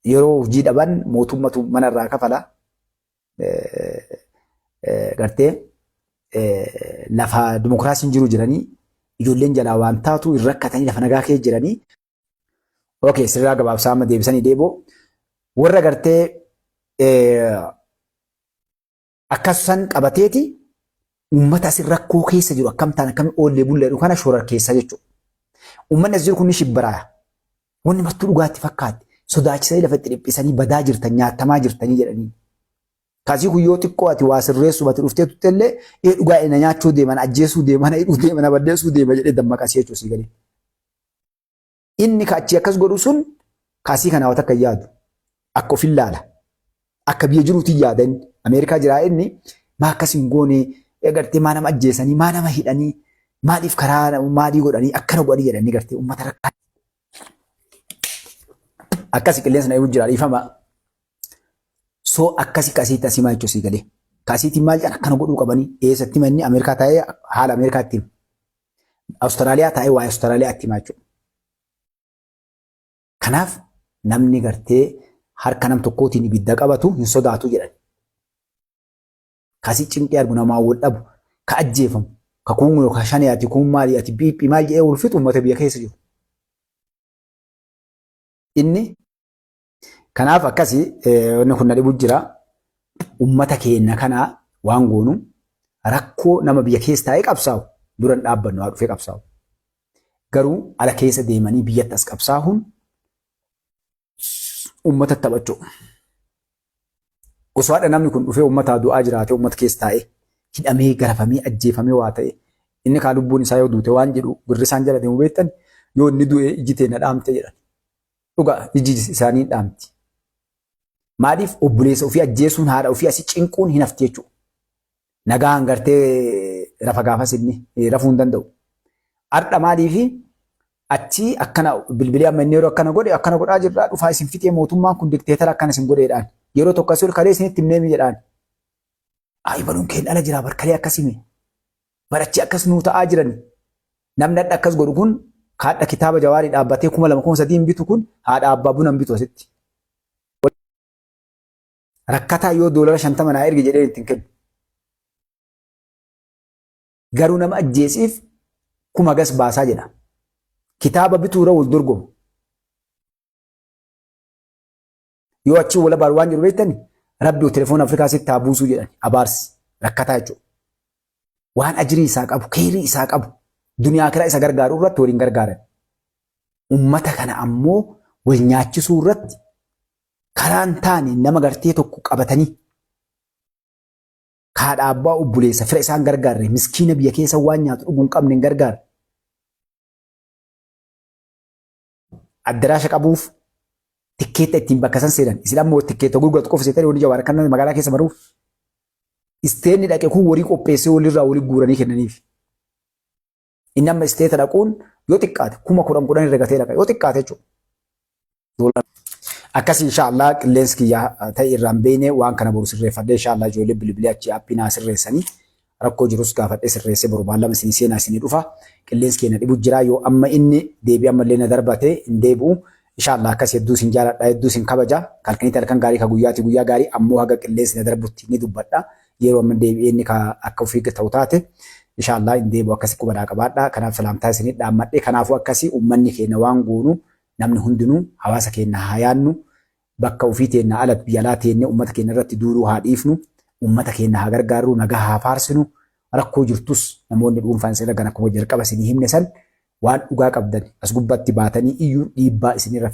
yeroo hojii dhaban mootummatu mana irraa kafala. Gartee lafa dimokiraasiin jiru jiranii ijoolleen jalaa waan taatu hin rakkatanii lafa nagaa keessa jiranii. Okay, sirraa gabaabsaa amma deebisanii deeboo. Warra gartee Akkas san qabateeti uummata asin rakkoo keessa jiru akkam ta'an akkam oollee bulle jedhu kana shororkeessa jechuudha. Uummanni as jiru kun ni shibbaraaya. Wanni martuu dhugaatti fakkaatti. Sodaachisanii lafa itti dhiphisanii badaa jirtan nyaatamaa jirtanii jedhanii. Kaasii kun yoo xiqqoo ati waa sirreessuuf ati dhuftee tutte illee ee dhugaa na nyaachuu deema na ajjeesuu deema na hidhuu deema na balleessuu deema jedhee dammaqasee jechuudha sii galee. Inni ka achii akkas godhu sun kaasii kanaa waa takka hin yaadu. Akka ofin laala. Akka biyya jiruuti yaada inni. Ameerikaa jiraa inni maa akkas hin goone gartee maa nama ajjeesanii maa nama hidhanii maaliif karaa maalii godhanii akkana godhanii jedhanii gartee uummata rakkaa. Akkasi qilleensa na eegu jira dhiifama. So akkasi kasiitti asii maal jechuun sii galee. Kasiitiin maal jedhan akkana godhuu qabanii eessatti manni Ameerikaa taa'ee haala Ameerikaatti hima. Awustiraaliyaa taa'ee waa'ee Awustiraaliyaa itti himaa jechuudha. Kanaaf namni gartee harka nam tokkootiin ibidda qabatu hin sodaatu jedhan. Kasii cinqii argu namaa wal dhabu, ka ajjeefamu, ka kuun yookaan shanee ati kuun maali ati biiphii maal jedhee wal fixu uummata biyya keessa jiru. Inni kanaaf akkasi wanni kun na dhibu jira. Uummata keenya kana waan goonu rakkoo nama biyya keessa taa'ee qabsaa'u dura hin dhaabbannu haa dhufee qabsaa'u. Garuu ala keessa deemanii biyyatti as qabsaa'uun uummata taphachuu. Osoo haadha namni kun dhufee uummataa du'aa jiraatee uummata keessa taa'ee hidhamee garafamee ajjeefamee waa ta'e inni kaa lubbuun isaa yoo duute waan jedhu birri isaan jala deemu beektan yoo inni du'e ijji teenna dhaamte jedhan. Dhugaa ijji isaanii hin dhaamti. Maaliif obboleessa ofii ajjeesuun haadha ofii asii cinquun hin hafti jechuudha. Nagaan gartee rafa gaafas inni rafuu hin danda'u. Har'a maaliifi achii akkana bilbilee amma inni yeroo akkana godhe akkana godhaa jirraa dhufaa isin fixee mootummaan kun dikteetara akkana isin godheedhaan. Yeroo tokko asii ol kalee isinitti himneemi jedhaan. Ayi baluun keenya ala jiraa barkalee akkas hime. Barachi akkas nuu ta'aa jirani. Namni hadha akkas godhu kun kaadha kitaaba jawaarii dhaabbatee 2000 3000 hin bitu kun haadha abbaa buna hin bitu asitti. Rakkataa yoo doolara 50 naa ergi jedhee ittiin kennu. Garuu nama ajjeesiif kuma gas baasaa jedha. Kitaaba bituura wal dorgomu. Yoo achii wal abaaru waan jiru beektani rabbi telefoona Afrikaa sitti haa buusuu jedhan abaarsi rakkataa jechuudha. Waan ajirii isaa qabu, keerii isaa qabu, duniyaa akiraa isa gargaaru irratti waliin gargaaran. Ummata kana ammoo wal nyaachisuu irratti karaan taane nama gartee tokko qabatanii kaadha abbaa obboleessa fira isaan gargaarre miskiina biyya keessa waan nyaatu dhuguu hin qabne hin gargaarre. Addaraasha qabuuf tikkeetta ittiin bakka san seenan. Isin ammoo tikkeetta gurguratu qofa seetanii wanni jawaar kan magaalaa keessa maruuf. Isteenni dhaqe kun warii qopheessee walirraa walii guuranii kennaniif. Inni amma isteeta dhaquun yoo xiqqaate 10,000 10,000 irra gatee dhaqa yoo xiqqaate jechuudha. Akkas inshallah qilleensi kiyya ta'e irraan beeyne. Waan kana boru sirreeffadhee inshallah ijoollee bilbilee achi appii naa sirreessanii, rakkoo jirus gaafadhee sirreessee boru baallama isinii seenaa isinii dhufa. Qilleensi keenya dhibu jira. Yoo amma inni deebi'ee ammallee na darbate hin deebi'u. Inshallah akkas. Hedduu isin jaaladha, hedduu isin kabaja. Halkanitti halkan gaarii, ka guyyaati guyyaa gaarii. Ammoo haga qilleensi na darbutti ni dubbadha. Yeroo amma deebi'ee inni ka akka ofii ta'u taate inshallah hin deebi'u. Akkasi qubanaa qabaadha. Kanaaf salaamtaa isinii dhaammadhe. Kanaafuu akkasi uummanni keenya waan goonu, namni hundinuu hawaasa keenya haa yaannu. Bakka ofii teenna ala, biyya alaa teennee uummata keenya irratti duuluu haa dhiifnu. Uummata keenya haa gargaarru, nagaa haa faarsinu. Rakkoo jirtus namoonni dhuunfaan isin argan, akkuma jalqaba isinii himne san, waan dhugaa qabdan as gubbatti baatanii iyyuu dhiibbaa isinirra